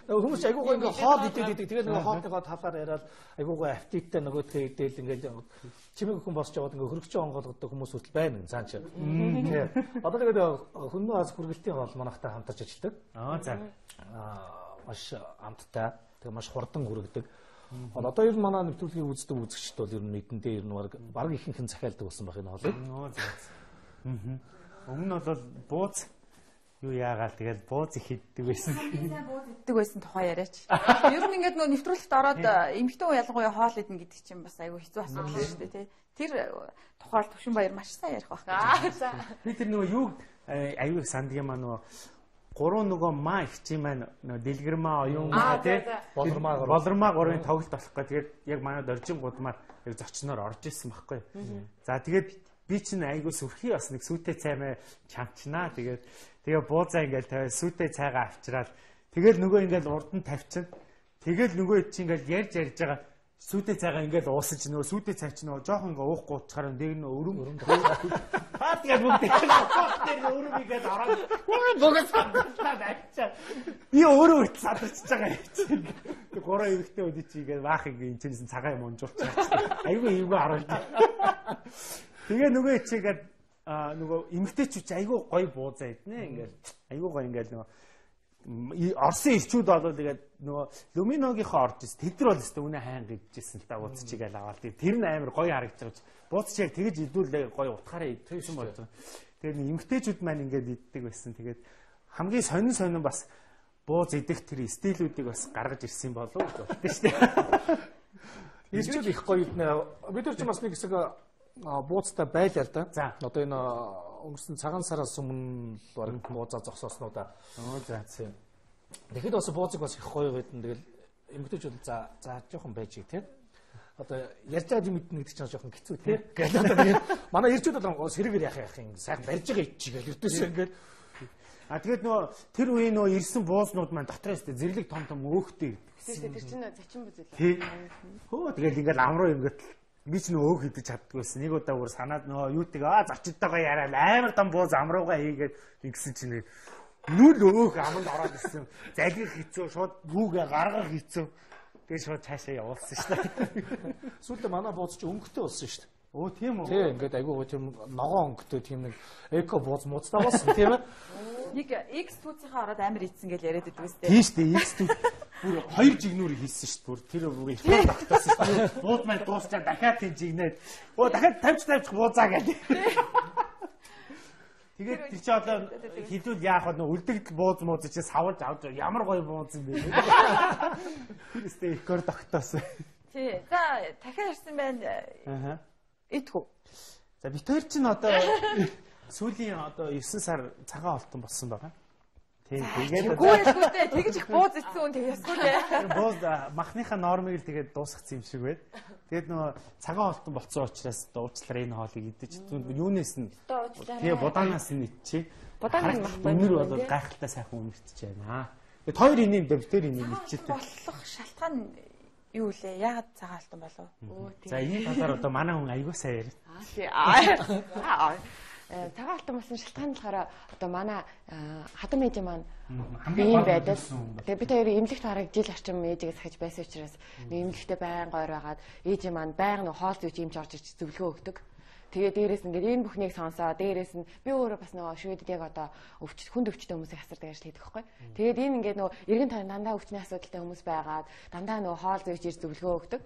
D: дээ. Хүмүүс айгүй гоо ингээ хоол идээд идэг. Тэгээд нөгөө хоолныхоо талаар яриад айгүй гоо аппетиттэй нөгөөдхөө идээл ингээл чимээг хүн босч яваад ингээ хөрөгчөө онгоолгодог хүмүүс хүртэл байна цаан чи. Тий. Одоо тэгээд Хүннү Аз хүргэлтийн хоол манайхтай хамтарч ажилладаг.
A: Аа за.
D: Маш амттай. Тэгээд маш хурдан хүргэдэг. Одоо ер нь манай нэвтрүүлгийг үздэг үзэгчд бол ер нь эдэндээ ер нь бараг ихэнх нь захиалдаг болсон байх энэ хоолыг.
A: Нөө за. Өмнө нь бол бууз юу яагаал тэгэл бууз их иддэг байсан.
B: Сайн бууз иддэг байсан тухай яриач. Ер нь ингээд нөө нэвтрүүлэгт ороод эмэгтэй хүн ялангуяа хоол идэнэ гэдэг чинь бас айгүй хэцүү асуудал шүү дээ тий. Тэр тухай Төвшин баяр маш сайн ярих байх.
C: За.
A: Би тэр нөгөө юу аюу их санддаг юм аа нөгөө гурван нөгөө маа их чинь маань нөгөө дэлгэрмаа оюун маа тий болормаа гурвын тоглолт болох гэ. Тэгээд яг манай Доржин гудмаар яг зочноор орж исэн байхгүй. За тэгээд би чинь айгүй сүрхий бас нэг сүйтэй цаймаа чамчнаа. Тэгээд тэгээ буузаа ингээл тавиад сүйтэй цайгаа авчираад тэгэл нөгөө ингээл урд нь тавьчин. Тэгэл нөгөө чинь ингээл ярьж ярьж байгаа сүйтэй цайгаа ингээл уусан чинь нөгөө сүйтэй цай чинь нөгөө жоохон ингээ уухгүй уучхаар дээр нь өрөм. Аа тэгээд бүгд тэр өрөм ингээл ороод бүгд садлаа авчаа. Би өөрөө хүртэл садарчж байгаа юм чинь. Тэг гурван эмэгтэй өдөө чи ингээл баах ингээ энэ чинээс цагаан юм унжуулчих. Айгүй эвгүй харуулж. Тэгээ нөгөө чигээд нөгөө эмэгтэйчүүд чи айгүй гоё буузаа иднэ ингээл айгүй гоё ингээл нөгөө Орсын элчүүд болол тэгээд нөгөө Люминогийнхоо орж ирсэн. Тэд нар бол өстө үнэ хайн гидчихсэн л та бууз чигээл аваад. Тэр нь амар гоё харагдаж байгаа. Бууз чиг тэгэж идүүлээ гоё утгаараа идсэн болж байгаа. Тэгээд эмэгтэйчүүд маань ингээд иддэг байсан. Тэгээд хамгийн сонин сонин бас бууз идэх тэр стилүүдийг бас гаргаж ирсэн болов уу гэж боддоо шүү дээ.
D: Ирчүүд их гоё иднэ. Бид нар ч бас нэг хэсэг бууцтай байлаа л да. Одоо энэ өнгөрсөн цагаан сараас өмнө бараг буузаа зогсоосноо да.
A: Оо за.
D: Тэгэхэд бас буузыг бас их гоё гэдэн. Тэгэл эмэгтэйчүүд за жоохон байж тий. Одоо ярьж байгаа юм мэднэ гэдэг чинь жоохон хэцүү тий. Гэл одоо тэгээд манай ирчүүд бол сэргээр яах юм сайхан барьж байгаа ичиж гээл ердөөсөө ингээл.
A: А тэгээд нөгөө тэр үеийн нөгөө ирсэн буузнууд маань дотор өстэй зэрлэг том том өөхтэй ирдэг.
C: Тийм тэр чинь зачин бүз үлээ.
A: Тий. Хөө тэгэл ингээл амруу ингээд би ч нөгөө өөх идэж чаддгүйсэн. Нэг удаа бүр санаад нөгөө юутыг зочидтойгоо яриад амар том бууз амруугаа хийгээд ингэсэн чинь нүл өөх аманд ороод ирсэн. Залгих хэцүү, шууд гүүгээ гаргах хэцүү. Тэгээд шууд цаашаа явуулсан шүү дээ.
D: Сүүлдээ манай бууз чи өнгөтэй болсон шүү дээ.
A: Өө тийм үү?
D: Тий, ингээд айгүй гоо тийм ногоон өнгөтэй тийм нэг эко бууз мууцтай болсон тийм ээ.
B: Нэг X түүцийнхээ ороод амар ийдсэн гэж яриад байдаг үстэй.
A: Тийм шүү дээ. X түүц бүр хоёр жигнүүр хийсэн шүү дээ. Бүр тэр бүр их тогтоосон шүү дээ. Бууз маань дуусчаа дахиад тийм жигнээд. Өө дахиад 50 бууцаа гэдэг. Тэгээд тэр чи одоо хилүүл яах вэ? Үлдэгдэл бууз мууз чи савж авч ямар гоё бууз юм бэ? Тэр өстэй ихкор тогтоосон.
B: Тий. За дахиад ирсэн байна.
A: Аа.
B: Идэхүү.
A: За бит хоёр чинь одоо сүүлийн одоо 9 сар цагаан олтон болсон байгаа. Тийм тэгээд
B: Үгүй тэгж их бууз идсэн үн тэг ясгүй лээ.
A: Бууз махныхаа нормыг л тэгээд дуусгацсан юм шиг байна. Тэгээд нөгөө цагаан олтон болцсон учраас уучлаарай энэ хоолыг идэж юунээс нь тэгээ будаанаас нь идчихье.
C: Будааны мах байна.
A: Үнэр бол гайхалтай сайхан үнэртэж байна. Тэгээд хоёр энэ юм дээр бит хоёр энэ юм идчихээ.
B: Болох шалтгаан юу лээ? Яагаад цагаан алтан болов?
A: За энэ талаар одоо манай хүн аягүй сайн яриа.
C: Аа тий. Цагаан алтан болсон шалтгаан нь болохоор одоо манай хатан ээж маань биеийн байдал. Тэгээ бид хоёр эмнэлэгт бараг жил орчим ээжигээ сахиж байсан учраас эмнэлэгтээ байнга ойр байгаад ээж маань байнга нэг хоол зүйч юмч орж ирж зөвлөгөө өгдөг. Тэгээ дээрээс ингээд энэ бүхнийг сонсоо дээрээс нь би өөрөө бас нөгөө шведэд яг одоо хүнд өвчтөй хүмүүсийг хасардаг ажил хийдэг байхгүй. Тэгээд энэ ингээд нөгөө эргэн тойрон дандаа өвчний асуудалтай хүмүүс байгаад дандаа нөгөө хоол зүйч ирж зөвлөгөө өгдөг.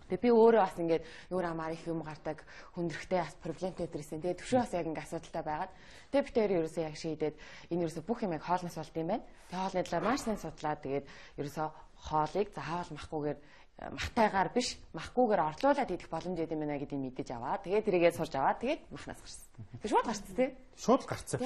C: Тэгээ би өөрөө бас ингээд нүүр амаар их юм гардаг, хүндрэхтэй бас проблемтэй дэрсэн. Тэгээ төвшөө бас яг ингээд асуудалтай байгаад. Тэгээ би тэр ерөөсөө яг шийдээд энэ ерөөсөө бүх юм яг хоолноос болд юм байна. Тэгээ хоолны талаар маш сайн судлаад тэгээд ерөөсөө хоолыг заавал махгүйгээр махтайгаар биш махгүйгээр орлуулад идэх боломж өгд юм байна гэдгийг мэдэж аваад тэгээд тэрийгээ сурж аваад тэгээд махнаас гарсан. Тэгээд шууд гарцсан тий.
A: Шууд гарцсан.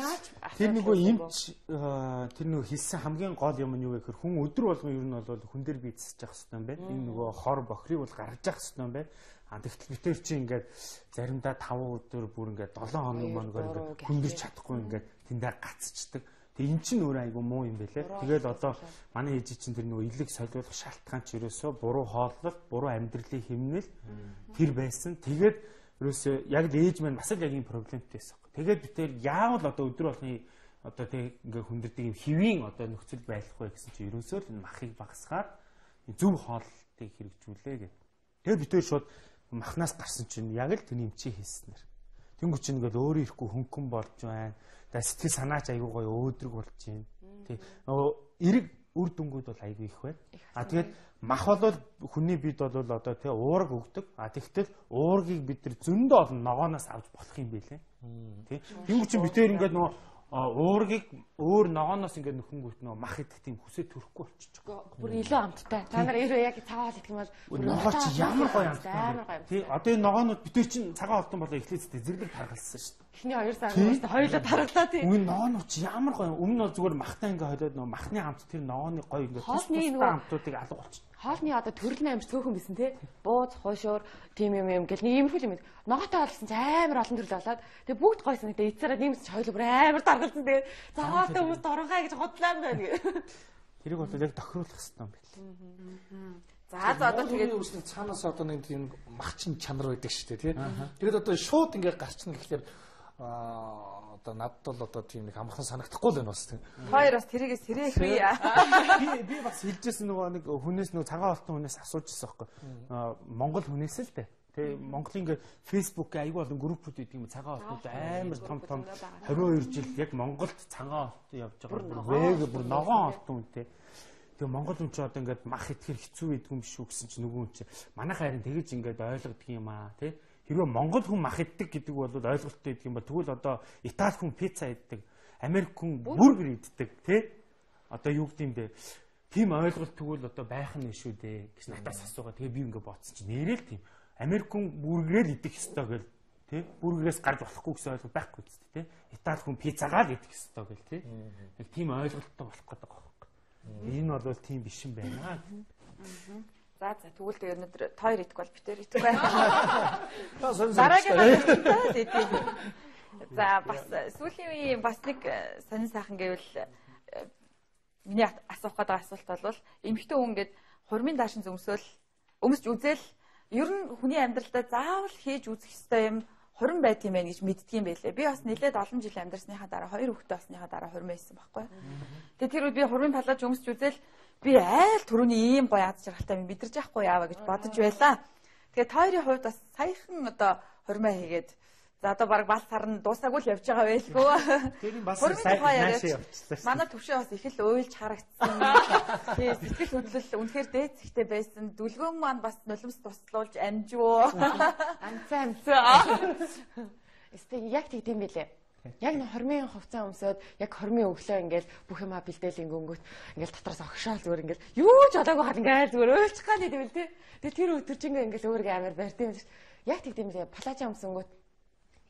A: Тэр нөгөө эмч тэр нөгөө хэлсэн хамгийн гол юм нь юу вэ гэхээр хүн өдөр болгон ер нь бол хүн дээр бие засаж явах хэрэгтэй юм байна. Энэ нөгөө хор бохирыг бол гаргаж явах хэрэгтэй юм байна. А тэгтэл бид тэр чинь ингээд заримдаа 5 өдөр бүр ингээд 7 хоног моногоор ингээд хүндэрч чадахгүй ингээд тэндээ гацчдаг. Тэгээ эн чинь өөрөө айгүй муу юм байлээ. Тэгэл одоо манай ээж чинь тэр нөгөө илэг солиулах шалтгаан ч ерөөсөө буруу хооллолт, буруу амьдралын хэмнэл тэр байсан. Тэгээд ерөөсөө яг л ээж маань бас л яг ийм проблемтэй байсан. Тэгээд бид тэр яавал одоо өдөр болгоны одоо тэг ингээ хүндэрдэг юм хэвийн одоо нөхцөл байх вэ гэсэн чинь ерөөсөө л энэ махыг багасгаад зөв хооллолтыг хэрэгжүүлээ гэх. Тэгээд бид тэр шууд махнаас гарсан чинь яг л тэр эмчийн хийснээр. Тэнгүү чинь ингээл өөрөө ирэхгүй хөнгөн болж байна. Тэгээ сэтгэл санаач айгүй гоё өөдрөг болж байна. Тий. Нөгөө эрэг үр дүнгууд бол айгүй их байна. А тэгээд мах бол хүний бид бол одоо тий уураг өгдөг. А тэгтэл уургийг бид нар зөндөө олон ногооноос авч болох юм билээ. Тий. Тэнгүү чинь бид тэр ингээд нөгөө уургийг өөр ногооноос ингээд нөхөнгүүт нөгөө мах идэх тийм хүсэл төрөхгүй болчих.
C: Бүр илүү амттай. Та нар өөрөө яг цагаан хоол идэх юм бол
A: ногоо чи ямар гоё амттай. Тий. Одоо энэ ногоонууд бид тэр чинь цагаан хоолтон болоо эхлээд зэрлэг таргалсан шүү дээ.
C: Эхний 2 сар шүү дээ. Хоёулаа таргалаа тий.
A: Үгүй ногоонууд чи ямар гоё. Өмнө нь бол зүгээр махтай ингээд холиод нөгөө махны амт тэр ногооны гоё ингээд
C: хоолны нөгөө
A: амтуудыг алга болчих.
C: Хоолны одоо төрөл нь амар цөөхөн байсан тий. Бууз, хуушуур, тийм юм юм гэл нэг иймэрхүү юм. Ногоотой болсон чи амар олон төрөл болоод тэгээ бүгд гоё санагдаа. Эцсээрээ нэмсэн чи хоёулаа бүр амар даргалсан тэгээ. Цагаантай хүмүүс доронхай гэж худлаа юм байна гэ.
A: Тэрийг бол яг тохируулах хэрэгтэй юм байна.
B: За за одоо тэгээд
D: үүсний цаанаас одоо нэг тийм махчин чанар байдаг шүү дээ тий. Тэгээд одоо шууд ингээд гарчна гэхлээр одоо надад бол одоо тийм нэг амархан санагдахгүй л байна бас тийм.
B: Хоёр бас тэрийгээ сэрээхгүй.
A: Би бас хэлжсэн нөгөө нэг хүнээс нөгөө цагаан алтан хүнээс асууж ирсэн байхгүй. Монгол хүнээс л дээ. Тэгээ Монголын ингээ Facebook-ийн айгүй олон группүүд байдаг юм цагаан алтнууд амар том том 22 жил яг Монголд цагаан алтан явж байгаа бүр вэг бүр ногоон алтан үнтэй. Тэгээ Монгол хүн чи одоо ингээд мах итгэхэр хэцүү байдаг юм биш үү гэсэн чи нөгөө хүн чи манайхаа харин тэгэж ингээд ойлгодог юм аа тий. Хэрвээ Монгол хүн мах иддэг гэдэг бол ойлголттой байдаг юм ба тэгвэл одоо Итали хүн пицца иддэг, Америк хүн бургер иддэг тий. Одоо юу гэдэм бэ? Тийм ойлголт тэгвэл одоо байх нь шүү дээ гэж надаас асуугаа. Тэгээ би ингээ бодсон чинь нэрэл тийм. Америк хүн бүргэрээр идэх ёстой гэл тий. Бүргэрээс гарч болохгүй гэсэн ойлголт байхгүй зү тий. Итали хүн пиццагаа л идэх ёстой гэл тий. Яг тийм ойлголттой болох гэдэг байгаа байхгүй. Энэ бол тийм биш юм байна.
B: За тэгвэл тэгээ өнөөдөр тойр идэх бол битэр идэх байх. Дараагийн идэх. За бас сүүлийн үеийн бас нэг сонин сайхан гэвэл миний асуух гэдэг асуулт бол эмэгтэй хүн ингээд хурмын даашин зөмсөөл өмсч үзэл ер нь хүний амьдралдаа заавал хийж үзэх ёстой юм хурим байт юм байна гэж мэддэг юм байлээ. Би бас нэлээд олон жил амьдарсныхаа дараа хоёр хүүхдээ болсныхаа дараа хурим байсан байхгүй. Тэгээ тэр үед би хурмын палаж өмсч үзэл би айл түрүүний ийм гоё аз жаргалтай юм мэдэрч яахгүй яава гэж бодож байлаа. Тэгээ та хоёрын хувьд бас саяхан одоо хурмаа хийгээд за одоо баг бал сар нь дуусаагүй л явж байгаа байлгүй.
A: Тэр нь бас сайн наашаа явчихлаа.
B: Манай төвшөө бас их л уйлж харагдсан. Тэгээ сэтгэл хөдлөл үнэхээр дээдсэгтэй байсан. Дүлгөөн маань бас нулимс туслуулж амжуу.
C: Амцаа амцаа. Эстэ яг тэгдэм билээ. Яг нэг хормын хувцас өмсөөд яг хормын өглөө ингээл бүх юмаа бэлдээл ингэнгүүт ингээл дотроос огшоол зүгээр ингээл юу ч болоогүй хал ингээл зүгээр уйлчих гал гэдэм бил тий. Тэгээ тэр өдөржингөө ингээл өөрийгөө амар барьд юм шиг. Яг тэгдэм билээ. Палажа өмсөнгүүт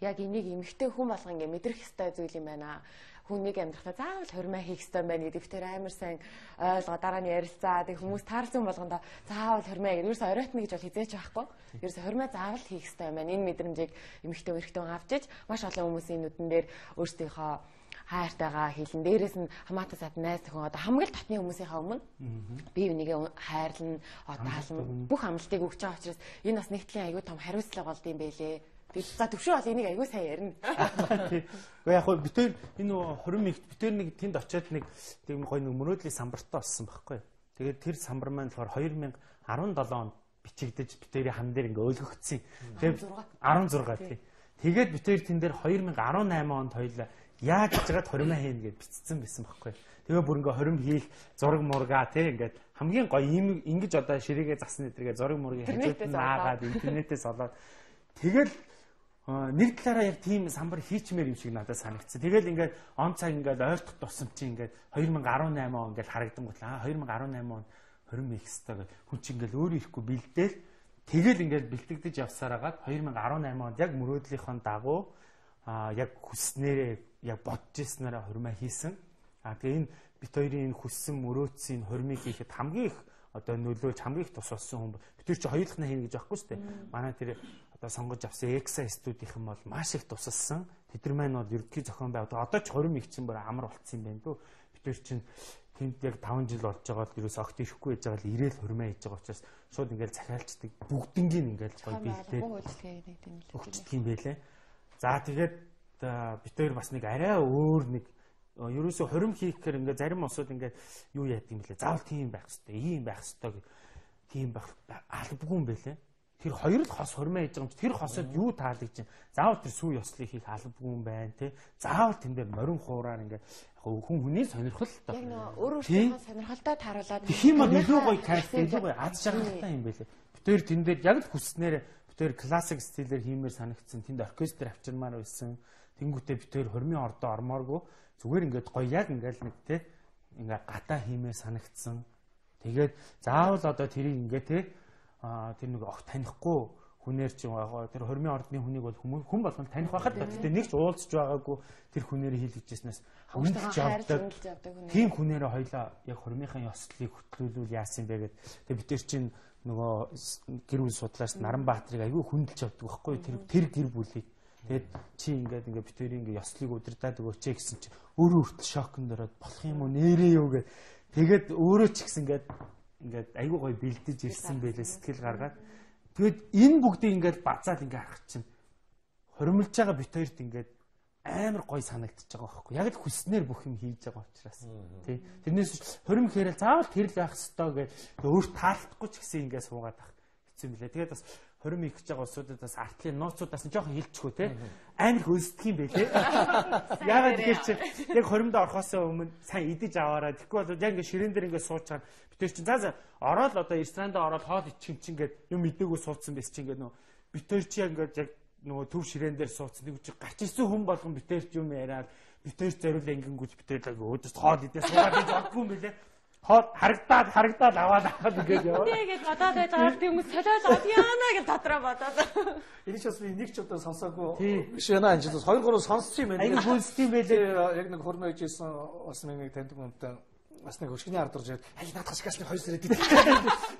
C: яг энийг эмэгтэй хүн болгон ингээ мэдрэх ёстой зүйл юм байна. Хүн нэг амьдрахтаа заавал хормоо хийх ёстой юм байна гэдэг тэр амар сайн ойлгоо дараа нь ярилцаа. Тэг хүмүүс таарсан болгондоо заавал хормоо гэдэг. Ерөөсөө оройтно гэж бол хизээч байхгүй. Ерөөсөө хормоо заавал хийх ёстой юм байна. Энэ мэдрэмжийг эмэгтэй эрэгтэй хүн авч иж маш олон хүмүүсийн нүдэн дээр өөрсдийнхөө хайртайгаа хэлэн. Дээрээс нь хамаатай сад найз нөхөн одоо хамгийн л дотны хүмүүсийнхаа өмнө бие бинийгээ хайрлна, одоо хаална бүх амлалтыг өгч байгаа учраас энэ бас нэг талын аягүй том хариуцлага болд юм байлээ. За төвшөө бол энийг аягүй сайн ярина.
A: Тий. Гэхдээ яг хөө битэр энэ 20 мэгт битэр нэг тэнд очиод нэг тийм гоё нэг мөрөөдлийн самбартай болсон байхгүй. Тэгээд тэр самбар маань болохоор 2017 онд бичигдэж битэрийн хан дээр ингээ өлгөгдсөн. Тэгээд 16 тий. Тэгээд битэр тэн дээр 2018 онд хоёлаа яаж хийж байгаад 20 хийнэ гэж бичсэн байсан байхгүй. Тэгээ бүр ингээ 20 хийх зураг мурга тий ингээд хамгийн гоё ийм ингэж одоо ширээгээ засна гэдэргээ зураг мургийг хажууд нь наагаад интернетээс олоод тэгэл нэг талаараа яг тийм самбар хийчмээр юм шиг надад санагдсан. Тэгэл ингээд он цаг ингээд ойртох тусам чи ингээд 2018 он ингээд харагдангуут 2018 он 20 их хэвээр гэх хүн чи ингээд өөрөө ихгүй бэлдээл тэгэл ингээд бэлтгэгдэж явсаар хагаад 2018 онд яг мөрөөдлийнхөө дагуу яг хүснээрээ яг бодож ирснээрээ хормоо хийсэн. А тэгээ энэ бит хоёрын энэ хүссэн мөрөөдсөн энэ хормыг хийхэд хамгийн их одоо нөлөөлж хамгийн их тус болсон хүн бит хоёр чи хоёулахна хийнэ гэж байхгүй шүү дээ. Манай тэр одоо сонгож авсан Exa студийнхэн бол маш их тусалсан. Тэд нар маань бол ерөнхий зохион байгуулалт одоо ч 20 их чинь бүр амар болцсон юм байна дөө. Бид нар чинь тэнд яг 5 жил болж байгаа л ерөөс огт ирэхгүй байж байгаа л ирээл хормоо хийж байгаа учраас шууд ингээл захиалчдаг бүгднгийн ингээл гоё бэлдээд өгчдөг юм байлээ. За тэгээд бид хоёр бас нэг арай өөр нэг ерөөсө хорим хийх гэхээр ингээ зарим улсууд ингээ юу яадаг юм бэлээ. Заавал тийм байх хэвээр, ийм байх хэвээр гэх тийм байх албагүй юм бэлээ. Тэр хоёр л хос хормоо хийж байгаа юм чи тэр хосод юу таалагдж чинь заавал тэр сүү ёслыг хийх албагүй юм байна те. Заавал тэн дээр морин хуураар ингээ хүн хүний сонирхол л
C: доо. Яг нөө өөр өөртөө сонирхолтой тааруулаад
A: тэгэх юм бол илүү гоё кайф, илүү гоё аз жаргалтай юм бэлээ. Бид хоёр тэн дээр яг л хүснээр бид хоёр классик стилээр хиймээр санагдсан. Тэнд оркестр авчирмаар байсан. Тэнгүүтээ бид хоёр хормын ордоо ормооргүй зүгээр ингээд гоё яг ингээд нэг те ингээ гадаа хиймээр санагдсан. Тэгээд заавал одоо тэрийг ингээ те тэр нэг огт танихгүй хүнээр чи тэр хормын ордны хүнийг бол хүн болгон таних байхад гэхдээ нэг ч уулзч байгаагүй тэр хүнээр хийлгэжсэнээс үнэлж явдаг. Тийм хүнээрээ хоёлаа яг хормынхаа ёслолыг хөтлүүлвэл яасан бэ гэд. Тэгээ бид нар чинь нөгөө гэр бүл судлаач Наранбаатарыг айгүй хүндэлж явдаг байхгүй тэр гэр бүлийг. Тэгээд чи ингээд ингээд бид хоёрын ингээд ёслолыг удирдаад өгөөч гэсэн чи өөрөө хүртэл шоконд ороод болох юм уу нэрээ юу гэд. Тэгээд өөрөө ч гэсэн ингээд ингээд айгүй гоё бэлдэж ирсэн байлээ сэтгэл гаргаад. Тэгээд энэ бүгдийг ингээд базаад ингээд харах чинь хоримлж байгаа бит хоёрт ингээд амар гоё санагдчихж байгаа байхгүй. Яг л хүснээр бүх юм хийж байгаа учраас тий. Тэрнээс хорим хэрэл заавал тэр л байх ёстой гэж өөр таалдахгүй ч гэсэн ингээд суугаад ах хэцүү юм лээ. Тэгээд бас хорим их гэж байгаа улсуудад бас артлын нууцудаас нь жоохон хилчихүү те. Амар их өлсдөг юм байлээ. Яагаад тэгэхээр чи яг хоримдоо орохоос өмнө сайн идэж аваарай. Тэгэхгүй бол яг ингээд ширээн дээр ингээд суучаар бид тэр чинь за ороод одоо ресторандаа ороод хоол ичих юм чинь ингээд юм мдээгүй суудсан байс чинь ингээд нөө бид тэр чи ингээд яг нөгөө төв ширээн дээр суудсан. Нэг чи гарч ирсэн хүн болгон бид тэр ч юм яриад Битэр зориул ангингүүт битэр л өөдөөс хоол идээ суугаад иж бодгүй юм бэлээ. Хоол харагдаад аваад ингээд яваа.
C: Тэгээд бодоод байж байгаа хүмүүс солиод аваад яана гэж дотроо бодоод.
D: Энэ ч бас би нэг ч удаа сонсоогүй биш яана энэ ч 2 3 сонссон юм байна.
A: Аягүй хүнстэй юм байлээ.
D: Яг нэг хурмаа ижсэн бас нэг таньдаг хүнтэй бас нэг өшгөний ард орж ирээд хай наадах шигээс нэг 2 сэрээд идэв.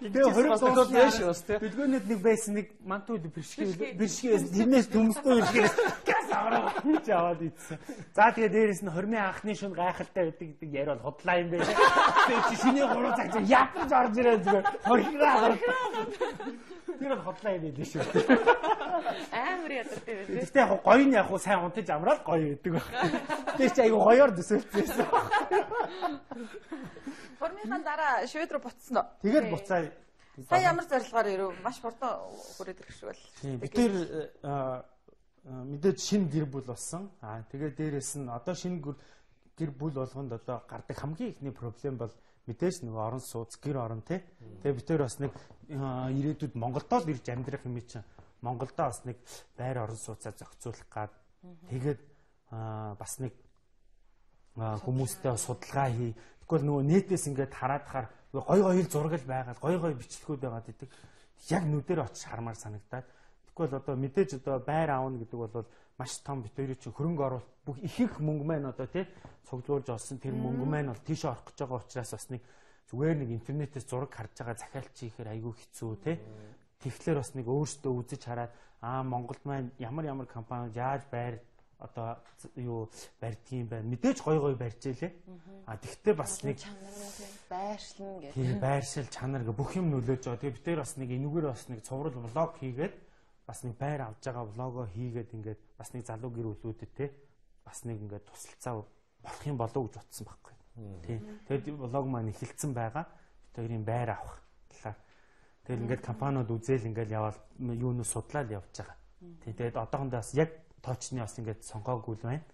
A: Тэгээ 20
D: дуус бас тий.
A: Дүлгөөнөд нэг байсан нэг мантуу бэршгээ тэрнээс төмсдөө бэршгээс газ авраа гэж аваад идсэн. За тэгээ дээрэс нь хормын анхны шүн гайхалтай байдаг гэдэг яриа бол худлаа юм байна. Тэгээ чи шиний 3 цаг ятарч орж ирээ зүгээр хорхираа. Тэр бол худлаа юм байлээ шүү.
C: Амар ядартай байлээ.
A: Гэхдээ яг гоё нь яг сайн унтаж амраад гоё байдаг байх. Тэр чи айгу гоёор төсөөлсөн.
B: Хормынхаа дараа Швед рүү буцсан уу?
A: Тэгээд буцаа.
B: Сая ямар зорилгоор ирэв? Маш хурдан хүрээд ирэх шиг бол.
A: Тийм. Бид тэр мэдээж шинэ гэр бүл болсон. Аа тэгээд дээрэс нь одоо шинэ гэр бүл болгонд одоо гардаг хамгийн ихний проблем бол мэдээж нөгөө орон сууц, гэр орон тий. Тэгээд бид тэр бас нэг ирээдүйд Монголдоо л ирж амьдрах юм чинь Монголдоо бас нэг байр орон сууцаа зохицуулах гад тэгээд бас нэг хүмүүстэй судалгаа хий. Тэгвэл нөгөө нэтээс ингээд хараадахаар гой гоё зураг л байгаад гой гоё бичлэгүүд байгаад идэг. Яг нүдээр очиж хармаар санагдаад. Тэгвэл одоо мэдээж одоо байр аавна гэдэг бол маш том бит хоёрын чинь хөрөнгө оруулалт бүх ихэнх мөнгө маань одоо тий цуглуулж олсон тэр мөнгө маань бол тийшээ орох гэж байгаа учраас бас нэг зүгээр нэг интернетээс зураг харж байгаа захиалт хийхээр айгүй хэцүү тий. Тэгэхээр бас нэг өөрсдөө үзэж хараад аа Монголд маань ямар ямар компаниуд яаж байр одоо юу барьдгийн байна. Мэдээж гоё гоё барьж ялээ. А тэгтээ бас нэг
C: байршил гэх.
A: Тийм байршил чанар гэх бүх юм нөлөөж байгаа. Тэгээ бид тэр бас нэг энүүгээр бас нэг цуврал влог хийгээд бас нэг байр авж байгаа влогоо хийгээд ингээд бас нэг залуу гэр бүлүүдэд те бас нэг ингээд тусалцаа болох юм болов уу гэж бодсон байхгүй. Тийм. Тэгээд влог маань эхэлсэн байгаа. Бид хоёрын байр авах талаар. Тэгэл ингээд компаниуд үзээл ингээд яваал юунуу судлаад явж байгаа. Тийм. Тэгээд одоохондоо бас яг тоочны бас ингээд сонгоогүй л байна.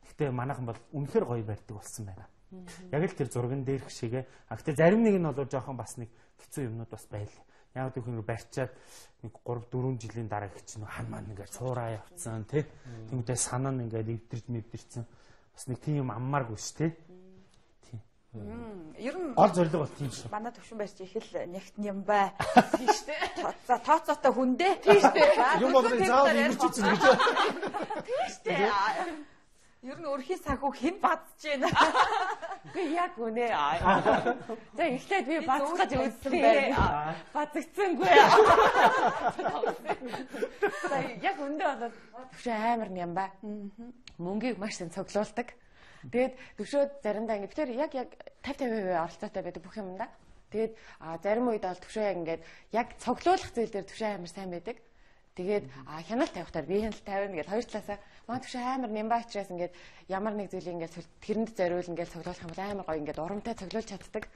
A: Гэхдээ манайхан бол үнэхээр гоё барьдаг болсон байна. Яг л тэр зурган дээрх шигээ. А гэхдээ зарим нэг нь бол жоохон бас нэг хэцүү юмнууд бас байлаа. Яг гэвэл барьчаад нэг 3 4 жилийн дараа их чинь хан маань ингээд цуураа явцсан тий. Тэнгүүдээ санаа нь ингээд эвдэрч мэвдэрсэн. Бас нэг тийм юм аммааргүй ш тий. Тийм.
B: Ер нь
A: гол зорилго бол тийм шүү.
B: Манай төвшин барьж их л нэгт юм бай.
C: Тийм шүү дээ.
B: За тооцоотой хүндээ. Тийм шүү дээ.
D: Юм болгоны заавал ингэж үзэн гэж.
B: Тийм шүү дээ. Ер нь өрхийн санхүү хэн бадж байна?
C: Би яг үнэ. За эхлээд би бацах гэж үзсэн. Бацагдсангүй. За яг үндэ бол төвшөө амар юм ба. Мөнгийг маш сайн цуглуулдаг. Тэгээд төвшөөд заримдаа ингэ бид тэр яг 50-50% оролцоотой байдаг бүх юмдаа. Тэгээд зарим үед бол төвшөө яг ингээд яг цуглуулах зүйл дээр төвшөө амар сайн байдаг. Тэгээд хяналт тавихтаар би хяналт тавина гэж хоёр талаасаа маа төвшөө амар нямбай учраас ингээд ямар нэг зүйлийг ингээд тэрэнд зориул ингээд цуглуулах юм бол амар гоё ингээд урамтай цуглуулж чаддаг.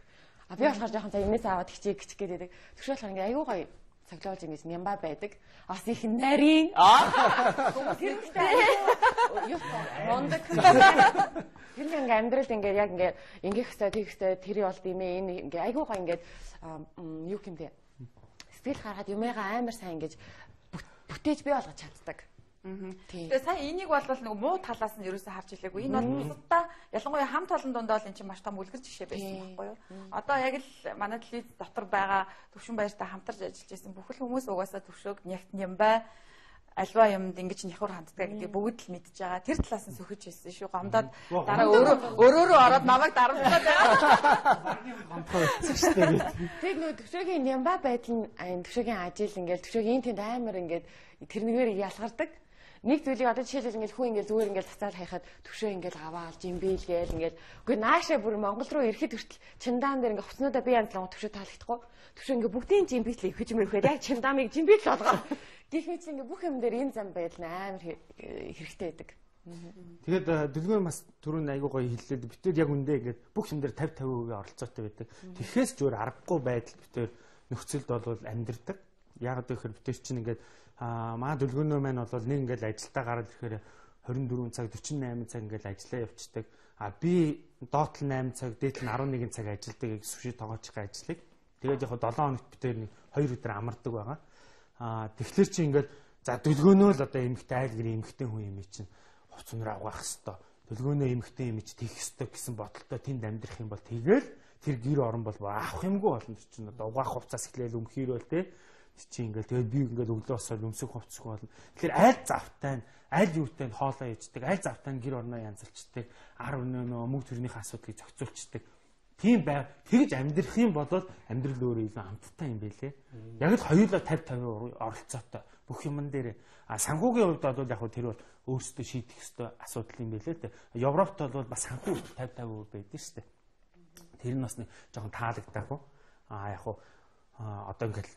C: А би болохоор жоохон за энэс аваад хичээх гिच гэдэг. Төвшөө болохоор ингээд айгүй гоё цуглуулж ингээд нямбай байдаг. Бас их нарийн хүмүүс хэрэгтэй юу мундаг. Тэр нэг ингээд амьдралд ингээд яг ингээд ингэх хэвээр тэгэх хэвээр тэр болд юм ээ энэ ингээд айгүй гоё ингээд юу гэмдэ сэтгэл гаргаад юмыгаа амар сайн ингээд бүтээж бий болгож чаддаг.
B: Тэгээ сая энийг бол нэг муу талаас нь ерөөсөө харж илээгүй. Энэ бол бусдаа ялангуяа хамт олон дундаа л эн чинь маш том үлгэр жишээ байсан байхгүй юу? Одоо яг л манай телевиз дотор байгаа төвшин баяртай хамтарч ажиллаж байсан бүхэл хүмүүс угаасаа төвшөөг нягт юм бай. Альва юмд ингэж няхуур ханддаг гэдгийг бүгд л мэдж байгаа. Тэр талаас нь сөхөж хэлсэн шүү. Гомдоод дараа өөрөөрөө ороод намайг дарамтлаад байгаа.
A: Гомдох байсан шүү дээ.
C: Тэг нөө төвшөөгийн нямба байдал нь төвшөөгийн ажил ингээл төвшөөгийн тэнд амар ингээд тэрнгээр ялгардаг. Нэг зүйлийг одоо жишээлбэл ингээл хүн ингээл зүгээр ингээл цацаал хайхад төвшөө ингээл аваал жимбэлгээл ингээл үгүй наашаа бүр Монгол руу ирэхэд хүртэл чимдаан дээр ингээ хувцснуудаа би янзлан төвшөө таалагдахгүй төвшөө ингээ бүгдийн жимбэлээ өхөж мөрөхөд яг чимдаамыг жимбэл болгоо гэх мэт ингээ бүх юм дээр энэ зам байдал нь амар хэрэгтэй байдаг.
A: Тэгээд дүлгөө бас түрүүн айгуу гоё хэллээ. Битээр яг үндэ ингээд бүх юм дээр 50-50% оролцоотой байдаг. Тэгэхээс зүгээр аргагүй байдал битээр нөхцөлд бол амьдэрдэг. Яг гэхээр битээр чинь ингээд маа дүлгөөнөө маань бол нэг ингээд ажилдаа гараад ирэхээр 24 цаг 48 цаг ингээд ажиллаа явцдаг. А би доотлол 8 цаг, дээдл нь 11 цаг ажилладаг яг сүши тогоочихын ажлыг. Тэгээд яг 7 хоногт битээр нэг 2 өдөр амардаг байгаа. Тэгэхээр чи ингээд за дүлгөөнөө л одоо эмэгтэй айл гэрийн эмэгтэй хүн юм чинь хувц өнөр авах хэвээр. Төлгөөнөө эмхтэй юм чи тех ёстой гэсэн бодолтой тэнд амьдрах юм бол тэгэл тэр гэр орон бол авах юмгүй болно тэр чинь одоо угаах хувцас эхлээл өмхийрөөл те чи ингээл тэгээд би ингээл өглөө босоод өмсөх хувцсгүй болно. Тэгэхээр аль завтай нь аль юутай нь хоолоо иждэг, аль завтай нь гэр орноо янзалчдаг, ар өнөө нөө мөнгө төрнийхээ асуудлыг зохицуулцдаг. Тийм бай. Тэгж амьдрах юм бол амьдрал өөрөө илүү амттай юм байлээ. Яг л хоёулаа 50-50 оролцоотой бүх юмн дээр. А санхүүгийн хувьд бол яг тэр бол өөрсдөө шийдэх ёстой асуудал юм байлээ л дээ. Европт бол бас санхүү 50-50% байдаг шүү дээ. Тэр нь бас нэг жоохон таалагдаагүй. А яг хуу одоо ингээл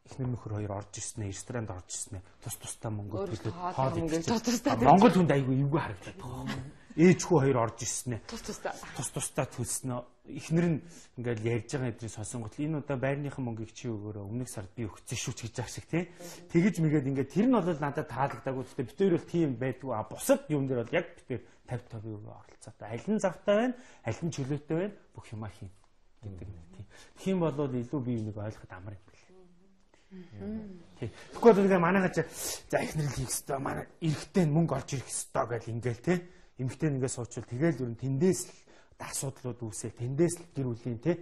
A: эхнэр нөхөр хоёр орж ирсэн ээ, ресторанд орж ирсэн ээ. Тус тустай мөнгө төлөөд хоол идчихсэн. Монгол хүнд айгүй эвгүй харагдаад байгаа юм. Ээж хүү хоёр орж ирсэн ээ. Тус тустай төлснө. Эхнэр нь ингээл ярьж байгаа эдрийг сонсонгот энэ удаа байрныхан мөнгийг чи өгөөрөө өмнөх сард би өгсөн шүү ч гэж аах шиг тий. Тэгэж мэгээд ингээд тэр нь бол надад таалагдаагүй. Гэхдээ бид хоёр бол тийм байдгүй. А бусад юм дээр бол яг бид хоёр 50-50% оролцоотой. Аль нь завтай байна, аль нь чөлөөтэй байна, бүх юмаа хийн гэдэг нэг тийм. Тэгэх юм бол илүү би нэг ойлгоход амар юм. Тий. Тэгэхгүй бол ингээ манайхаа чи за эхнэр л хийх ёстой, манай эрэгтэй нь мөнгө олж ирэх ёстой гэл ингээл тий. Эмэгтэй нь ингээ суучвал тэгэл ер нь тэндээс л асуудлууд үүсэл, тэндээс л гэр бүлийн тий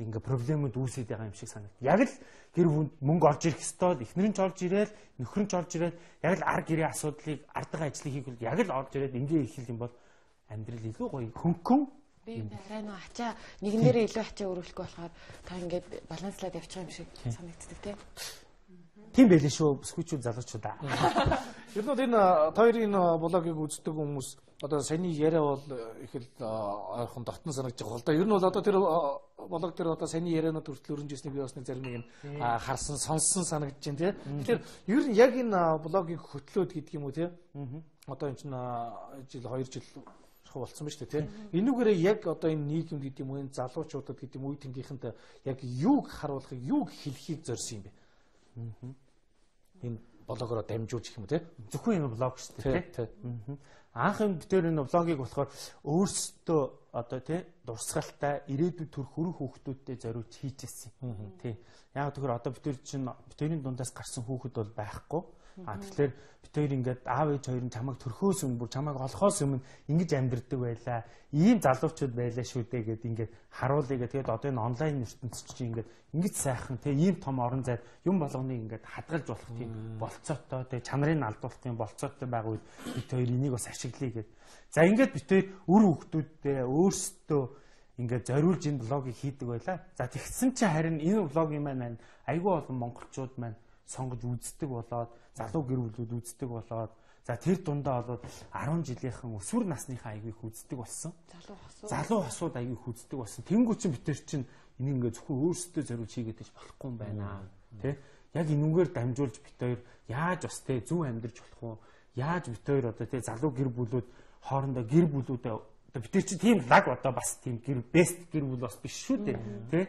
A: ингээ проблемууд үүсээд байгаа юм шиг санагд. Яг л гэр бүлд мөнгө олж ирэх ёстой, эхнэр нь ч олж ирээл, нөхөр нь ч олж ирээл, яг л ар гэрээ асуудлыг, ардгаа ажлыг хийх бол яг л олж ирээд ингээ хийх юм бол амьдрал илүү гоё хөнгөн.
C: Би арай нөө ачаа нэгнээрээ илүү ачаа өрөөлөхгүй болохоор та ингээд баланслаад явчих юм шиг санагддаг тий.
A: Тийм байлээ шүү. Бүсгүйчүүд залуучуудаа.
D: Ер нь бол энэ хоёрын блогийг үздэг хүмүүс одоо саяны яриа бол их л ойрхон дотн санагдаж байгаа л да. Ер нь бол одоо тэр блог дээр одоо саяны ярианууд хүртэл өрнж ирснийг би бас нэг зарим нэг нь харсан, сонссон санагдаж байна тий. Тэгэхээр ер нь яг энэ блогийг хөтлөөд гэдэг юм уу тий. Одоо энэ чинь жил 2 жил болцсон ба шүү дээ тий. Энүүгээрээ яг одоо энэ нийгэмд гэдэг юм уу, энэ залуучуудад гэдэг юм уу, үе тэнгийнхэнд яг юуг харуулахыг, юуг хэлхийг зорьсон юм бэ? Энэ блогороо дамжуулж гэх юм уу тий.
A: Зөвхөн энэ блог шүү дээ тий. Анх юм битэр энэ блогийг болохоор өөрсдөө одоо тий дурсгалтай ирээдүйд төрөх өрөх хүүхдүүдтэй зориулж хийжсэн юм. Тий. Яг тэгэхээр одоо битэр чинь битэрийн дундаас гарсан хүүхэд бол байхгүй. А тэгэхээр бид хоёр ингээд аав ээж хоёр нь чамайг төрхөөс өмнө бүр чамайг олохоос өмнө ингэж амьдрдаг байлаа. Ийм залуучууд байлаа шүү дээ гэд ингээд харуулъя гэх. Тэгээд одоо энэ онлайн ертөнцийн чинь ингээд ингэж сайхан тэ ийм том орон зайд юм болгоныг ингээд хадгалж болох тийм болцоотой тэ чанарыг алдуулах тийм болцоотой байгаа үед бид хоёр энийг бас ашиглая гэд. За ингээд бид хоёр үр хүүхдүүддээ өөрсдөө ингээд зориулж энэ блогийг хийдэг байлаа. За тэгсэн чинь харин энэ блогийн маань айгүй олон монголчууд маань сонгож үздэг болоод залуу гэр бүлүүд үздэг болоод за тэр дундаа болоод 10 жилийнхэн өсвөр насныхаа айгүй их үздэг болсон. Залуу хосууд айгүй их үздэг болсон. Тэнгүү чинь бид нар чинь энийг ингээ зөвхөн өөрсдөө зориулж хийгээд байж болохгүй юм байна. Тэ? Яг энүүгээр дамжуулж бид хоёр яаж бас тэ зөв амьдрч болох уу? Яаж бид хоёр одоо тэ залуу гэр бүлүүд хоорондоо гэр бүлүүдээ одоо бид нар чинь тийм лаг одоо бас тийм гэр бест гэр бүл бас биш шүү дээ. Тэ?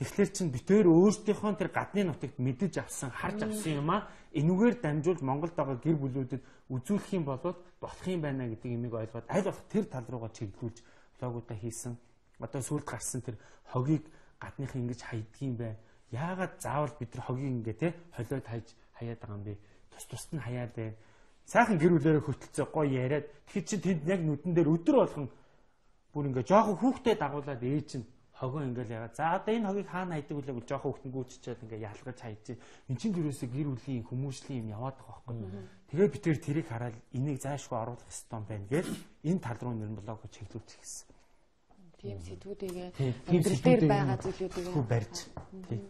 A: Тэгэхээр чин бид хоёр өөрсдийнхөө тэр гадны нутагт мэдэж авсан, харж авсан юм а энүүгээр дамжуулж Монголд байгаа гэр бүлүүдэд үзүүлэх юм бол болох юм байна гэдэг юмыг ойлгоод аль болох тэр тал руугаа чиглүүлж блогуудаа хийсэн. Одоо сүүлд гарсан тэр хогийг гадныхан ингэж хайдгийм бэ? Яагаад заавал бид нар хогийг ингээ те холиод хайж хаяад байгаа юм бэ? Тус тусд нь хаяад байна. Сайхан гэр бүлээрээ хөтөлцөө гоё яриад тэгэхэд чин тэнд яг нүдэн дээр өдөр болгон бүр ингээ жоохон хүүхдээ дагуулад ээж нь хогоо ингээл ягаа. За одоо энэ хогийг хаана хайдаг вэ гэж жоохон хүүхдэн гүйччихэд ингээ ялгаж хайж. Эн чинь дөрөөсөө гэр бүлийн хүмүүжлийн юм яваад байгаа байхгүй. Тэгээд бид тэрийг хараад энийг заашгүй оруулах ёстой юм байна гэж энэ тал руу нэр блогоо чиглүүлж ирсэн.
C: Тийм сэдвүүдийг амьдрал дээр байгаа зүйлүүдийг
A: барьж. Тийм.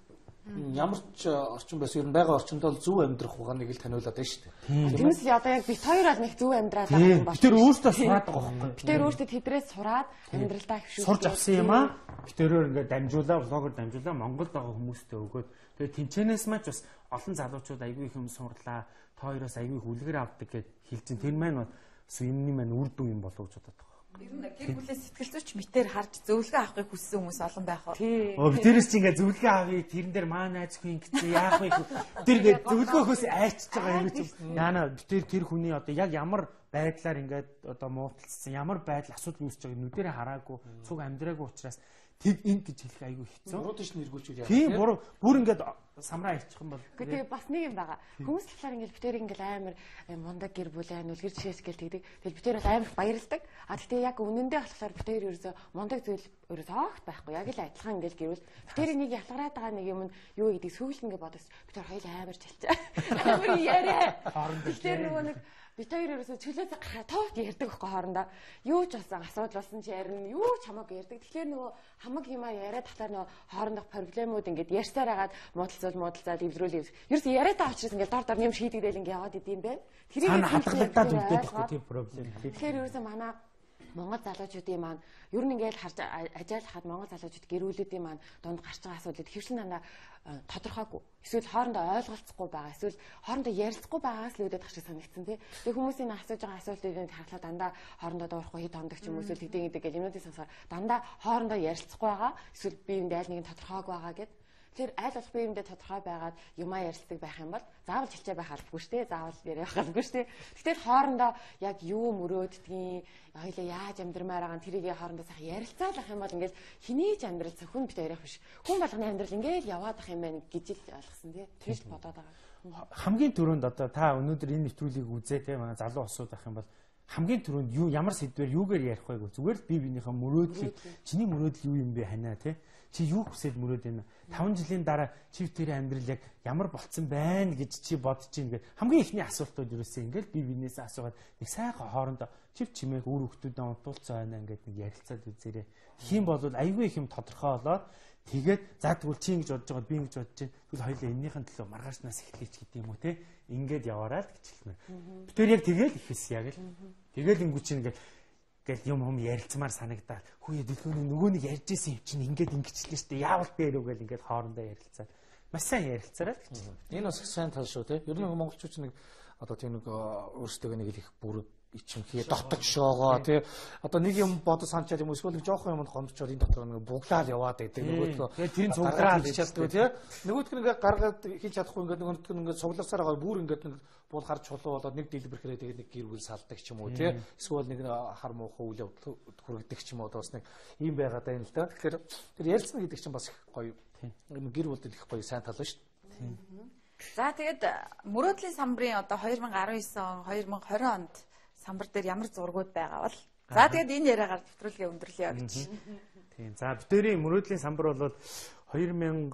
D: Ямар ч орчин байсан ер нь байгаа орчинд бол зөв амьдрах ухааныг л таниулаад байна шүү
C: дээ. Тиймээс л одоо яг бит хоёр бол нэг зөв амьдраад байгаа юм
A: байна. Бид тэр өөрсдөө сураад байгаа байхгүй.
C: Бид тэр өөрсдөө тэдрээс сураад амьдралдаа хөвшүүлж
A: сурч авсан юм аа. Бид тэрээр ингээд дамжуулаа, блогоор дамжуулаа Монголд байгаа хүмүүстэй өгөөд тэгээд тэнчэнээс маань ч бас олон залуучууд айгүй их юм сурлаа. Та хоёроос айгүй их үлгэр авдаг гэд хэлж чинь тэр маань бас энэний маань үр дүн юм болов гэж бодод байгаа.
B: Ер нь гэр бүлийн сэтгэл зүйч мэтэр харж зөвлөгөө авахыг хүссэн хүмүүс олон байх уу?
A: Оо бид тэрээс чи ингээ зөвлөгөө авъя. Тэрэн дээр маа найз хүн ингэсэн яах вэ? Тэр ингээ зөвлөгөөхөөс айчж байгаа юм чи. Яана бид тэр хүний одоо яг ямар байдлаар ингээд одоо мууталцсан, ямар байдал асуудал үүсэж байгааг нүдэрээ хараагүй, цуг амьдраагүй учраас тэг ин гэж хэлэх айгүй хэцүү.
D: Буруу тийш нэргүүлчихвэл яа.
A: Тийм буруу бүр ингээд самраа иччих юм бол.
C: Гэхдээ тэгээ бас нэг юм байгаа. Хүмүүс болохоор ингээд битээр ингээд амар мундаг гэр бүл айн үлгэр жишээс гэл тэгдэг. Тэгэл битээр бол амар баярлдаг. А тэгтээ яг үнэндээ болохоор битээр ерөөсөө мундаг зүйл ерөөсөө огт байхгүй. Яг л адилхан ингээд гэр бүл. Битээр нэг ялгараад байгаа нэг юм нь юу гэдгийг сүүл ингээд бодос битээр хоёул амар чалчаа. Амар яриа. Тэгэхээр нөгөө нэг бит хоёр ерөөсөө чөлөөсөө гарахаа тоот ярьдаг байхгүй хоорондоо. Юу ч болсон асуудал болсон ч ярина, юу ч хамаагүй ярьдаг. Тэгэхээр нөгөө хамаг юмаа яриад тахлаар нөгөө хоорондох проблемууд ингээд ярьсаар хагаад муудалцаал эвлэрүүл. Ерөөсөө яриад байгаа учраас ингээд дор дор юм шийдэгдээл ингээд яваад идэм байх.
A: Тэрийг хадгалагдаад үлдээд байхгүй тийм проблем.
C: Тэгэхээр ерөөсөө манай Монгол залуучуудын маань ер нь ингээд харж ажаалхад Монгол залуучууд гэрүүлүүдийн маань дунд гарч байгаа асуудлыг хөвчлэн дандаа тодорхойгүй. Эсвэл хоорондоо ойлголцохгүй байгаа. Эсвэл хоорондоо ярилцахгүй байгаас л үүдээд гарч санагдсан тий. Тэгээ хүмүүсийн асууж байгаа асуултыг харахад дандаа хоорондоо дуурахгүй хэд хондог ч юм уу эсвэл хэдэн гэдэг гэл юмнуудыг сонсохоор дандаа хоорондоо ярилцахгүй байгаа. Эсвэл биеиндээ аль нэг нь тодорхойгүй байгаа гэд. Тэгэхээр аль болох биеиндээ тодорхой байгаад юмаа ярилцдаг байх юм бол заавал чилчээ байх албагүй шүү дээ. Заавал яриа байх албагүй шүү дээ. Гэтэл хоорондоо яг юу мөрөөддгийг, хоёлаа яаж амьдрмаар байгаа нь тэрийг хоорондоо сайхан ярилцаал ах юм бол ингээл хэний ч амьдрал зөвхөн бит хоёрох биш. Хүн болгоны амьдрал ингээл яваад ах юм байна гэж л ойлгосон тий. Тэгж бодоод байгаа.
A: Хамгийн түрүүнд одоо та өнөөдөр энэ нэвтрүүлгийг үзээ тий манай залуу осууд ах юм бол хамгийн түрүүнд юу ямар сэдвээр юугаар ярих вэ гэвэл зүгээр л бие биенийхээ мөрөөдлийг чиний мөрөөдөл юу юм бэ ханаа тий. Чи юу хүсээд мөрөөд байна? 5 жилийн дараа чи тэр амьдрал яг ямар болцсон байна гэж чи бодож ийн гэх хамгийн ихний асуултууд ерөөсөө ингээл бие биенээсээ асуугаад нэг сайхан хоорондоо чив чимээх үр хөвгтүүдээ унтуулсан байна ингээд нэг ярилцаад үзээрэй. Тэгэх юм бол айгүй их юм тодорхой болоод тэгээд за тэгвэл чи ингэж бодож байгаа би ингэж бодож байна. Тэгвэл хоёулаа эннийхэн төлөө маргаашнаас эхлэеч гэдэг юм уу те. Ингээд яваарай л гэж хэлмээр. Би тэр яг тэгэл ихэлсэн яг л. Тэгэл ингүү чи ингээд гэл юм ярилцмаар санагдаад хүүе дэлгөөний нөгөө нэг ярьж исэн юм чинь ингээд ингэчлээ шүү дээ. Яавал дээр үү гэл ингээд хоорондоо ярилцаад маш сайн ярилцаарай л гэж.
D: Энэ бас их сайн тал шүү те. Ер нь монголчууд нэг одоо тийм нэг өөрсдөө нэг их бүрэг ичимхий дотог шоогоо тий одоо нэг юм бодож санчаад юм эсвэл нэг жоохон юмд гомдчоод энэ дотор нэг буглаал яваад байдаг нөгөөдгөө
A: тэр цуглараад
D: хийж чаддгүй тий нөгөөдг нь ингээ гаргаад хийж чадахгүй ингээ нөгөөдг нь ингээ цугларсаар байгаа бүр ингээ нэг бул хар чулуу болоод нэг дэлбэрхээрээ тэгээд нэг гэр бүл салдаг ч юм уу тий эсвэл нэг хар муухай үйл явдал хүргэдэг ч юм уу бас нэг ийм байгаад байна л да. Тэгэхээр тэр ярилцна гэдэг чинь бас их гоё гэр бүлд их гоё сайн тал ба шүү дээ.
B: За тэгээд мөрөөдлийн самбарын одоо 2019 он 2020 онд самбар дээр ямар зургууд байгаа бол за тэгээд энэ яриагаар нэвтрүүлгээ өндөрлөё гэж.
A: Тийм. За битэрийн мөрөөдлийн самбар бол 2000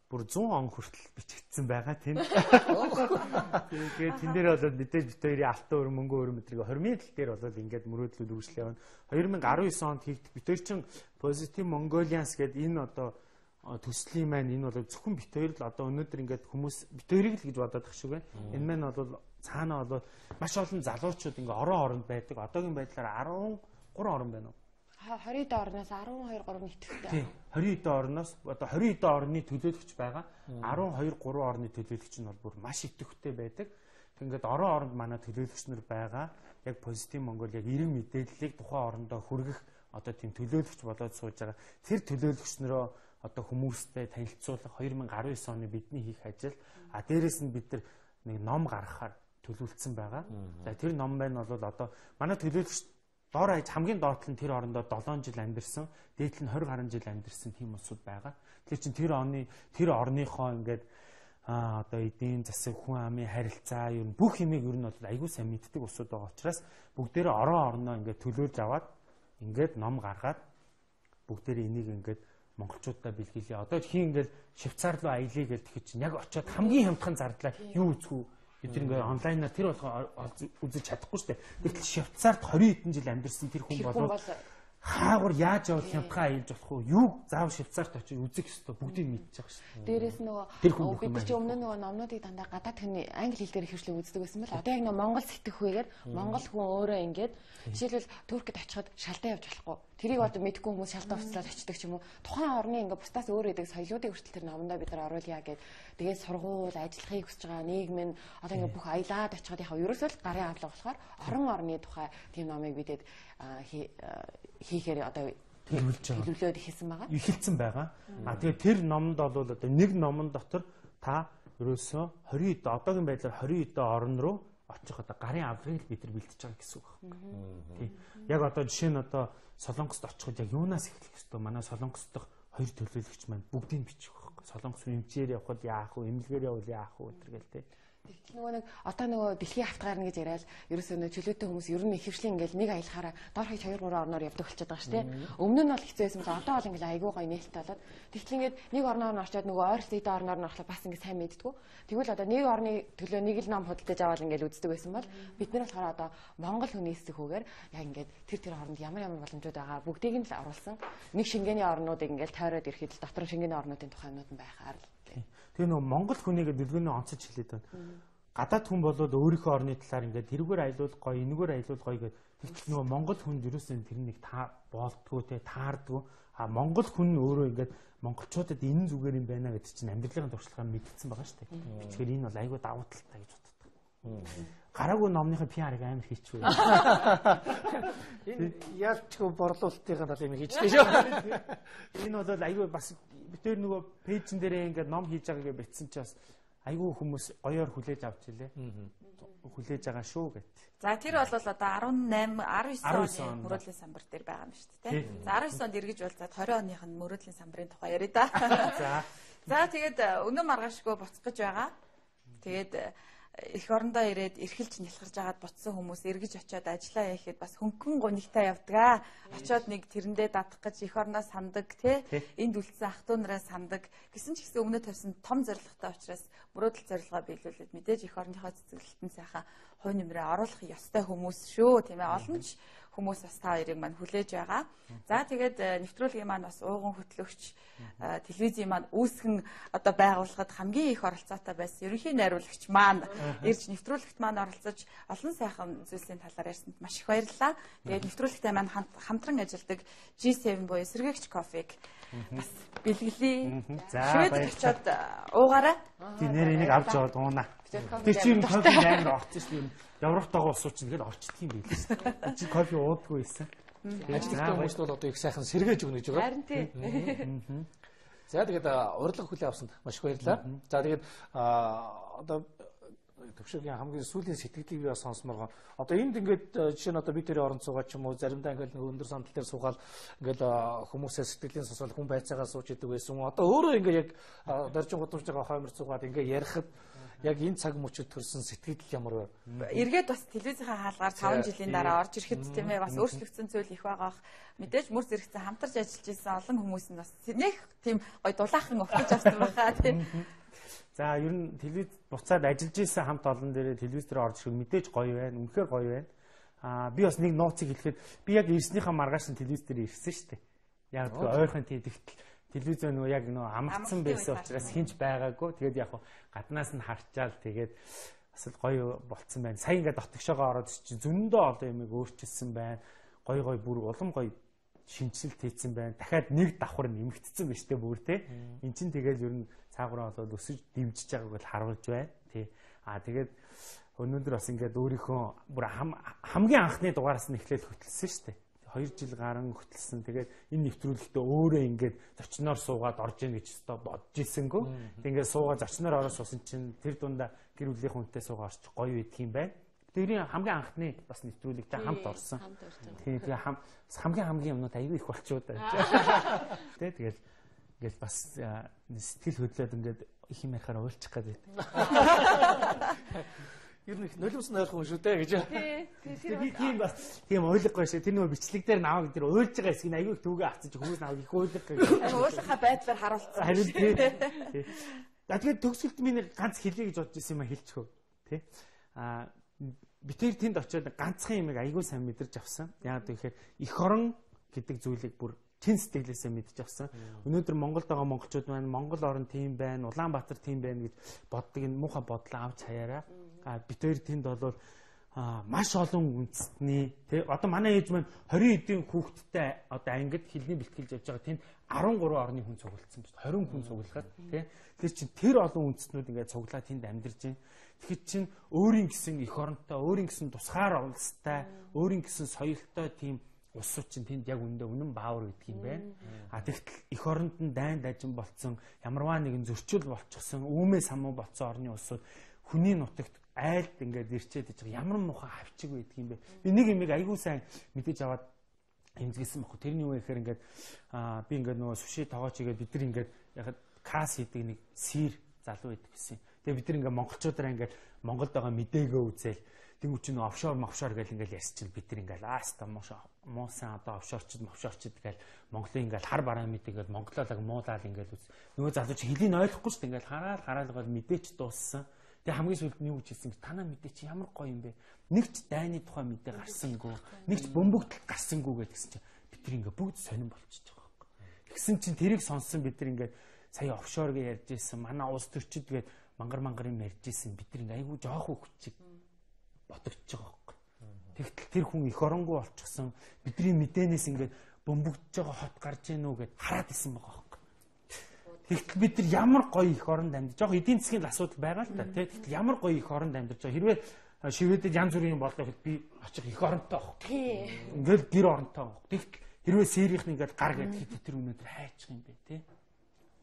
A: бүр 100 он хүртэл бичигдсэн байгаа тийм. Тэгээд тэн дээр бол мэдээж бит хоёрын алтан өрн мөнгө өрн мэтрийг 20-ын тал дээр бол ингээд мөрөөдлүүд үүслээ явна. 2019 онд хийгдэх бит хоёр чин Positive Mongolians гэдэг энэ одоо төслийн маань энэ бол зөвхөн бит хоёр л одоо өнөөдөр ингээд хүмүүс бит хоёрыг л гэж бодоод тах шиг байна. Энэ маань бол цаанаа бол маш олон залуучууд ингээ орон оронд байдаг. Одоогийн байдлаар 13 орон байна уу?
C: 20 орноос 12 3 идэвхтэй.
A: Тийм. 20 орноос одоо 20 орны төлөөлөгч байгаа. 12 3 орны төлөөлөгч нь бол бүр маш идэвхтэй байдаг. Ингээд орон оронд манай төлөөлөгч нар байгаа. Яг Positive Mongol яг 90 мэдээллийг тухайн орондоо хүргэх одоо тийм төлөөлөгч болоод сууж байгаа. Тэр төлөөлөгч нөрөө одоо хүмүүстэй танилцуулах 2019 оны бидний хийх ажил. А дээрэс нь бид нар нэг ном гаргахаар төлөвлөсөн байгаа. За тэр ном маань бол одоо манай төлөөлөгч дор хаяж хамгийн доод тал нь тэр орондоо 7 жил амьдэрсэн, дээд тал нь 20 гаруй жил амьдэрсэн тийм улсууд байгаа. Тэгэхээр чин тэр оны тэр орныхоо ингээд одоо эдийн засаг, хүн амын харилцаа ер нь бүх юмыг ер нь бол айгүй сайн мэддэг улсууд байгаа учраас бүгдээрээ орон орноо ингээд төлөөлж аваад ингээд ном гаргаад бүгдээрээ энийг ингээд монголчуудаа бэлгэлээ. Одоо хин ингээд Швейцар руу аялъя гэж тэгэхэд чинь яг очиод хамгийн хямдхан зардлаа юу үзэх үү? Бид нар ингээд онлайнаар тэр болгоо үзэж чадахгүй шүү дээ. Гэтэл Швейцарт 20 хэдэн жил амьдарсан тэр хүн бол хаагур яаж явал хямдхан аялж болох уу? Юу заав Швейцарт очиж үзэх ёстой бүгдийг мэдчих шүү дээ.
C: Дээрээс нөгөө бид нар чи өмнө нөгөө номнуудыг дандаа гадаад хүний англи хэл дээр хөвчлэн үздэг байсан бэл. Одоо яг нөгөө монгол сэтгэхүйгээр монгол хүн өөрөө ингээд жишээлбэл Туркид очиход шалдаа явж болохгүй. Тэрийг одоо мэдэхгүй хүмүүс шалдаа уцлаад очдөг ч юм уу. Тухайн орны ингээд бусдаас өөр идэг соёлоодыг хүртэл тэр номондоо бид нар оруулъя гэд. Тэгээд сургууль, ажиллахыг хүсэж байгаа нийгэм нь одоо ингээд бүх аялаад очиход яг ерөөсөө л гарын авлага болохоор орон орны тухай тийм номыг бидэд хийхээр одоо төлөвлөөд эхэлсэн байгаа.
A: Эхэлсэн байгаа. А тэгээд тэр номонд бол одоо нэг номон дотор та ерөөсөө 20 одоогийн байдлаар 20 орн руу очих одоо гарын авлагыг бид нар бэлтэж байгаа гэсэн үг байна. Тий. Яг одоо жишээ нь одоо Солонгост очиход яг юунаас эхлэх ёстой? Манай Солонгос дахь хоёр төлөөлөгч маань бүгдийг бичих байхгүй. Солонгос руу эмчээр явхад яах вэ? Эмнэлгээр явбал яах вэ? Гэл тий.
C: Тэгтэл нөгөө нэг одоо нөгөө дэлхийн авт гарна гэж яриад ерөөсөө нөө чөлөөтэй хүмүүс ер нь ихэвчлэн ингээл нэг аялахаараа дор хаяж 2 3 орноор явдаг болчиход байгаа шүү дээ. Өмнө нь бол хэцүү байсан бол одоо бол ингээл айгүй гоё нээлттэй болоод тэгтэл ингээд нэг орноор нь очиод нөгөө ойролцоо орноор нь орохлоо бас ингээд сайн мэддэггүй. Тэгвэл одоо нэг орны төлөө нэг л ном худалдаж аваад ингээл үздэг байсан бол бид нар болохоор одоо Монгол хүний эсэхүүгээр яг ингээд тэр оронд ямар ямар боломжууд байгаа бүгдийг нь л оруулсан. Нэг Шенгений орнуудыг ингээл тойроод ирэхэд л дотор нь Шенгений орнуудын тухай юмнууд нь байхаар л.
A: Тэгээ нөгөө Монгол хүнийгээ дэлгүүрний онцож хэлээд байна. Гадаад хүн болоод өөрийнхөө орны талаар ингээд тэрүүгээр аялуул гоё, энэгээр аялуул гоё гэдэг. Тэгтэл нөгөө Монгол хүнд ерөөсөн тэр нэг та болтгоо те таардгоо. А Монгол хүн өөрөө ингээд монголчуудад энэ зүгээр юм байна гэдэг чинь амьдралын туршлагаа мэдсэн байгаа шүү дээ. Тэгэхээр энэ бол айгүй давуу талтай гэж боддог. Гараагүй номныхын PR-ыг амар хийчихвээ.
D: Энэ ялчгүй борлуулалтын талыг юм хийчихлээ шүү.
A: Энэ бол айгүй бас битээр нөгөө пэйжн дээрээ ингээд ном хийж байгаагээ бичсэн чи бас айгүй хүмүүс гоёор хүлээж авч илээ. Хүлээж байгаа шүү гэт.
B: За тэр бол одоо 18 19 оны мөрөөдлийн самбар дээр байгаа юм шүү дээ. За 19 онд эргэж уулзаад 20 оных нь мөрөөдлийн самбарын тухай яриа да.
A: За.
B: За тэгээд өнөө маргаашгүй буцах гэж байгаа. Тэгээд эх орондоо ирээд эрхэлж нялхарж агаад ботсон хүмүүс эргэж очиод ажиллаа хийхэд бас хөнгөн гунигтай явдаг. Очиод нэг тэрэндээ дадах гэж эх орноо сандаг тий. Энд үлдсэн ах トゥ нараа сандаг. Гэсэн ч гэсэн өмнө тавьсан том зорилготой учраас мөрөөдөл зорилгоо биелүүлээд мэдээж эх орныхоо цэцэглэлтэн сайхан хувь нэмрээ оруулах ёстой хүмүүс шүү, тийм ээ. Олон ч хүмүүс бас та хоёрыг маань хүлээж байгаа. За тэгээд нэвтрүүлгийн маань бас ууган хөтлөгч, телевизийн маань үүсгэн одоо байгууллагад хамгийн их оролцоотой байсан ерөнхий найруулагч маань ирж нэвтрүүлэгт маань оролцож олон сайхан зүйлсийн талаар ярьсанд маш их баярлалаа. Тэгээд нэвтрүүлэгтэй маань хамтран ажилладаг G7 буюу сэргээгч кофег бас бэлгэлээ.
A: За
B: Шведэд очиод уугаарай.
A: Тий нэр энийг авч яваад уунаа. Тэр чинь кофе амар орсон шүү дээ. Европтойгоо усуу чинь тэгэл орчдөг юм байл шүү дээ. Чи кофе уудаггүй байсан.
D: Ажилтны хүмүүст бол одоо их сайхан сэргээж өгнө гэж байгаа.
C: Харин тий.
D: За тэгээд урилга хүлээн авсанд маш их баярлалаа. За тэгээд одоо Төвшөөгийн хамгийн сүүлийн сэтгэлийг би бас сонсомоор байна. Одоо энд ингээд жишээ нь одоо бид тэрийн оронд суугаад ч юм уу заримдаа ингээд нэг өндөр сандал дээр суугаад ингээд хүмүүсээ сэтгэлийн сонсвол хүн байцаагаа сууж идэг байсан. Одоо өөрөө ингээд яг доржин гудамжтайгаа хоймор суугаад ингээд ярихад яг энэ цаг мөчид төрсэн сэтгэл ямар вэ?
B: Эргээд бас телевизийн хаалгаар 5 жилийн дараа орж ирэхэд тийм ээ бас өөрчлөгдсөн зүйл их байгаа бах. Мэдээж мөр зэрэгцэн хамтарч ажиллаж исэн олон хүмүүс нь бас нэх тийм гой дулаахан өгч авсан байхаа тийм.
A: За ер нь телевиз буцаад ажиллаж исэн хамт олон дээрээ телевиз дээр орж ирэх мэдээж гоё байна. Үнэхээр гоё байна. Аа би бас нэг нууцыг хэлэхэд би яг ирснийхаа маргааш нь телевиз дээр ирсэн шүү дээ. Яг тэр ойрхон тэгтэл телевиз нөгөө яг нөгөө амарцсан байсан учраас хинч байгаагүй. Тэгээд яг гаднаас нь харчаал тэгээд бас л гоё болцсон байна. Сая ингээд дотгошоогоо ороод чи зөндөө олон юмыг өөрчилсөн байна. Гоё гоё бүр улам гоё шинжилэлт хийцэн байна. Дахиад нэг давхар нэмэгдсэн биш үү бүр те. Эн чин тэгэл ер нь цаагаараа болоод өсөж дэмжиж байгааг бол харуулж байна. Тий. Аа тэгээд өнөөдөр бас ингээд өөрийнхөө бүр хамгийн анхны дугаараас нь эхлээл хөтөлсөн шүү дээ. 2 жил гарan хөтөлсөн. Тэгээд энэ нэвтрүүлэгтээ өөрөө ингээд зочноор суугаад орж ийн гэж өстой бодож ирсэнгүү. Тэгээд ингээд суугаад зочноор ороо суусан чинь тэр дундаа гэр бүлийн хүнтэй суугаа орчих гоё байдаг юм байна. Тэрийн хамгийн анхны бас нэвтрүүлэгтэй хамт орсон. Тийм тэгээ хамгийн юмнууд аюу их болчууд байна. Тэ тэгэл ингээл бас сэтгэл хөдлөөд ингээд их юм ярихаар уйлчих гээд байдаг.
D: Ер нь их нулимс нойрхон шүү дээ гэж.
C: Тий.
A: Би тийм бас тийм уйлахгүй шээ. Тэр нөгөө бичлэг дээр наваг тэр уйлж байгаа хэсгийг аюу их түүгээ авчих хүмүүс наваг их уйлах гэж.
B: Уулынхаа байдлаар харуулсан.
A: Харин тий. За тэгээд төгсгөлд миний ганц хэлье гэж бодож исэн юм а хэлчихв. Тий. Аа би тэр тэнд очиод ганцхан юмыг айгүй сайн мэдэрч авсан. Яг тэгэхээр эх орон гэдэг зүйлийг бүр чин сэтгэлээсээ мэдж авсан. Өнөөдөр Монголд байгаа монголчууд маань Монгол орн тийм байна, Улаанбаатар тийм байна гэж боддог энэ муухай бодлоо авч хаяараа. А бид хоёр тэнд болвол маш олон үндэстний тий одоо манай ээж маань 20 эдийн хүүхэдтэй одоо ангид хэлний бэлтгэлж явж байгаа тэнд 13 орны хүн цуглдсан ба шүү 20 хүн цуглахад тий тэр чинь тэр олон үндэстнүүд ингээд цуглаа тэнд амьдарч байна. Тэгэхэд чинь өөрийн гэсэн эх оронтой, өөрийн гэсэн тусгаар улстай, өөрийн гэсэн соёлтой тийм улсууд чинь тэнд яг үндэ үнэн баавар гэдэг юм байна. А тэгтэл эх оронд нь дайн дажин болцсон, ямарваа нэгэн зөрчил болчихсон, үүмээ самуу болцсон орны улсууд хүний нутагт айлд ингээд ирчээд иж байгаа ямар муухай хавчиг байдаг юм бэ. Би нэг юмыг айгүй сайн мэдээж аваад эмзэглэсэн баггүй. Тэр нь юу вэ гэхээр ингээд би ингээд нөгөө суши тоогооч игээд бид нар ингээд яг кас хийдэг нэг сэр залуу байдаг гэсэн. Тэгээ бид нар ингээд монголчуудаараа ингээд Монголд байгаа мдээгээ үзээл тэнгуү чинь офшор мовшор гэл ингээд ярьчихвал бид нар ингээд ааста муусан одоо офшорчд мовшорчд гэл Монголын ингээд хар бараа мэдээ гэл монголоолаг муулаал ингээд үз. Нөгөө залуу чи хэлийг ойлгохгүй шүү дээ. Ингээд хараал хараал мэдээч дууссан. Тэгээ хамгийн сүүлд нь юу гэж хэлсэн бэ? Танаа мэдээ чи ямар гоё юм бэ? Нэг ч дайны тухай мэдээ гарсангүй, нэг ч бөмбөгдөл гарсангүй гэдгсэн чинь бид нар ингээ бүгд сонирн болчихж байгаа байхгүй. Тэгсэн чинь тэрийг сонссон бид нар ингээ сая офшор гэж ярьж ирсэн, манай улс төрчид гээд мангар мангар юм ярьж ирсэн. Бид нар ингээ айгүй жоох хөвчиг бодогдож байгаа байхгүй. Тэгтэл тэр хүн эх оронгүй болчихсон. Бидний мэдээнээс ингээ бөмбөгдөж байгаа хот гарч ийн үү гэд хараад исэн байгаа байхгүй. Тэгтэл бид нар ямар гоё эх оронд амьдарч байгаа. Эдийн засгийн асуудал байгаа л та тий. Тэгтэл ямар гоё эх оронд амьдарч байгаа. Хэрвээ Шведэд янз бүрийн юм боллоо гэхэд би очих эх оронтой байхгүй.
C: Тий.
A: Ингээл гэр оронтой байхгүй. Тэгтэл хэрвээ Сэрийнх нь ингээл гар гээд хэд тэр өнөөдөр хайчих юм бэ тий.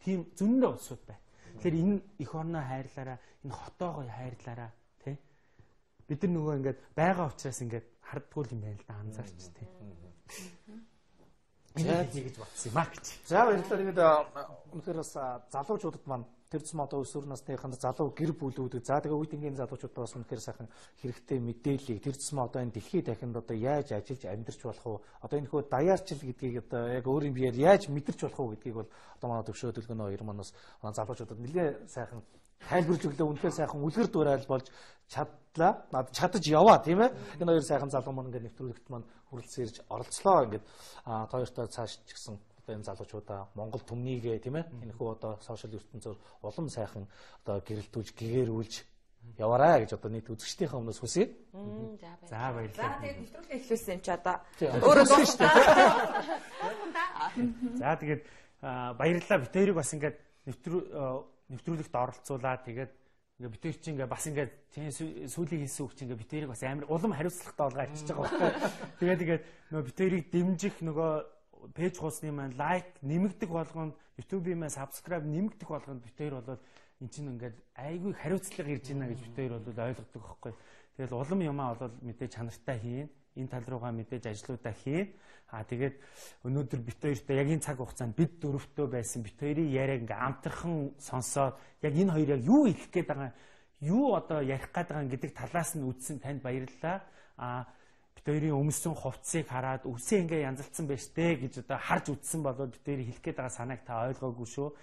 A: Тийм зөндөө улсууд байна. Тэгэхээр энэ эх орноо хайрлаараа, энэ хотоогоо хайрлаараа тий. Бид нар нөгөө ингээд байгаа учраас ингээд хардгуул юм байна л да анзаарч тий. За гэж бодсон юм а гэж.
D: За баярлалаа. Тэгээд үнэхээр бас залуучуудад маань тэр зам одоо өсвөр насныханд залуу гэр бүлүүдэд за тэгээ үеийнхэн залуучуудад бас үнэхээр сайхан хэрэгтэй мэдээллийг тэр зам одоо энэ дэлхийд дахинд одоо яаж ажиллаж амьдарч болох уу? Одоо энэ хөө даяарчил гэдгийг одоо яг өөрийн биеэр яаж мэдэрч болох уу гэдгийг бол одоо манай төвшөө төлгөнөө хоёр манаас залуучуудад нэлээд сайхан тайлбарлаж өглөө. Үнэхээр сайхан үлгэр дуурайл болж чадлаа. Чадаж яваа тийм ээ. Энэ хоёр сайхан залуу маань ингээд нэвтрүүлэгт маань хүрэлцэн ирж оролцлоо. Ингээд та хоёртой цааш ч гэсэн одоо энэ залуучуудаа Монгол түмнийгээ тийм ээ. Энэ хүү одоо сошиал ертөнцөөр улам сайхан одоо гэрэлтүүлж гэгэрүүлж яваарай гэж одоо нийт үзэгчдийнхээ өмнөөс хүсье.
A: За баярлалаа.
B: За тэгээд нэвтрүүлгээ эхлүүлсэн юм чи одоо
D: өөрөө дууссан шүү дээ.
A: За тэгээд баярлалаа. Бид хоёрыг бас ингээд нэвтрүүлэгт оролцуулаа. Тэгээд ингээ бид хоёр чинь ингээ бас ингээ тийм сүүлийн хэлсэн үг чинь ингээ бид хоёрыг бас амар улам хариуцлагатай болгоо арчиж байгаа байхгүй. Тэгээд ингээд нөгөө бид хоёрыг дэмжих нөгөө пэйж хуудсны маань лайк нэмэгдэх болгонд, YouTube-ийн маань subscribe нэмэгдэх болгонд бид хоёр бол эн чинь ингээд айгүй хариуцлага ирж байна гэж бид хоёр бол ойлгодог байхгүй. Тэгэл улам юмаа бол мэдээж чанартай хийн. Энэ тал руугаа мэдээж ажлуудаа хийн. Аа тэгээд өнөөдөр бит хоёртой яг энэ цаг хугацаанд бид дөрөвтөө байсан бит хоёрын яриаг ингээ амтрхан сонсоод яг энэ хоёр яг юу хэлэх гээд байгаа, юу одоо ярих гээд байгаа гэдэг талаас нь үзсэн танд баярлалаа. Аа бит хоёрын өмсөн хувцсыг хараад үсээ ингээ янзалцсан байж тээ гэж одоо харж үзсэн болоод бит хоёрын хэлэх гээд байгаа санааг та ойлгоогүй шүү.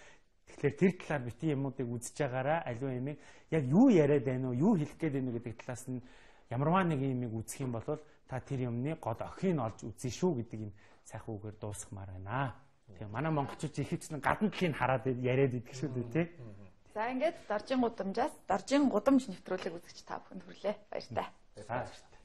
A: Тэгэхээр тэр талаар битгий юмнуудыг үзэж байгаараа аливаа юмыг яг юу яриад байна уу, юу хэлэх гээд байна уу гэдэг талаас нь ямарваа нэг юмыг үзэх юм бол та тэр юмны гол охин олж үзэн шүү гэдэг юм сайхан үгээр дуусгамаар байна. Тэгээ манай монголчууд ихэвчлэн гадна талыг хараад яриад идэх шүү дээ тий.
B: За ингээд Доржийн гудамжаас Доржийн гудамж нэвтрүүлэг үзэгч та бүхэнд хүрлээ. Баяртай.
A: За баяртай.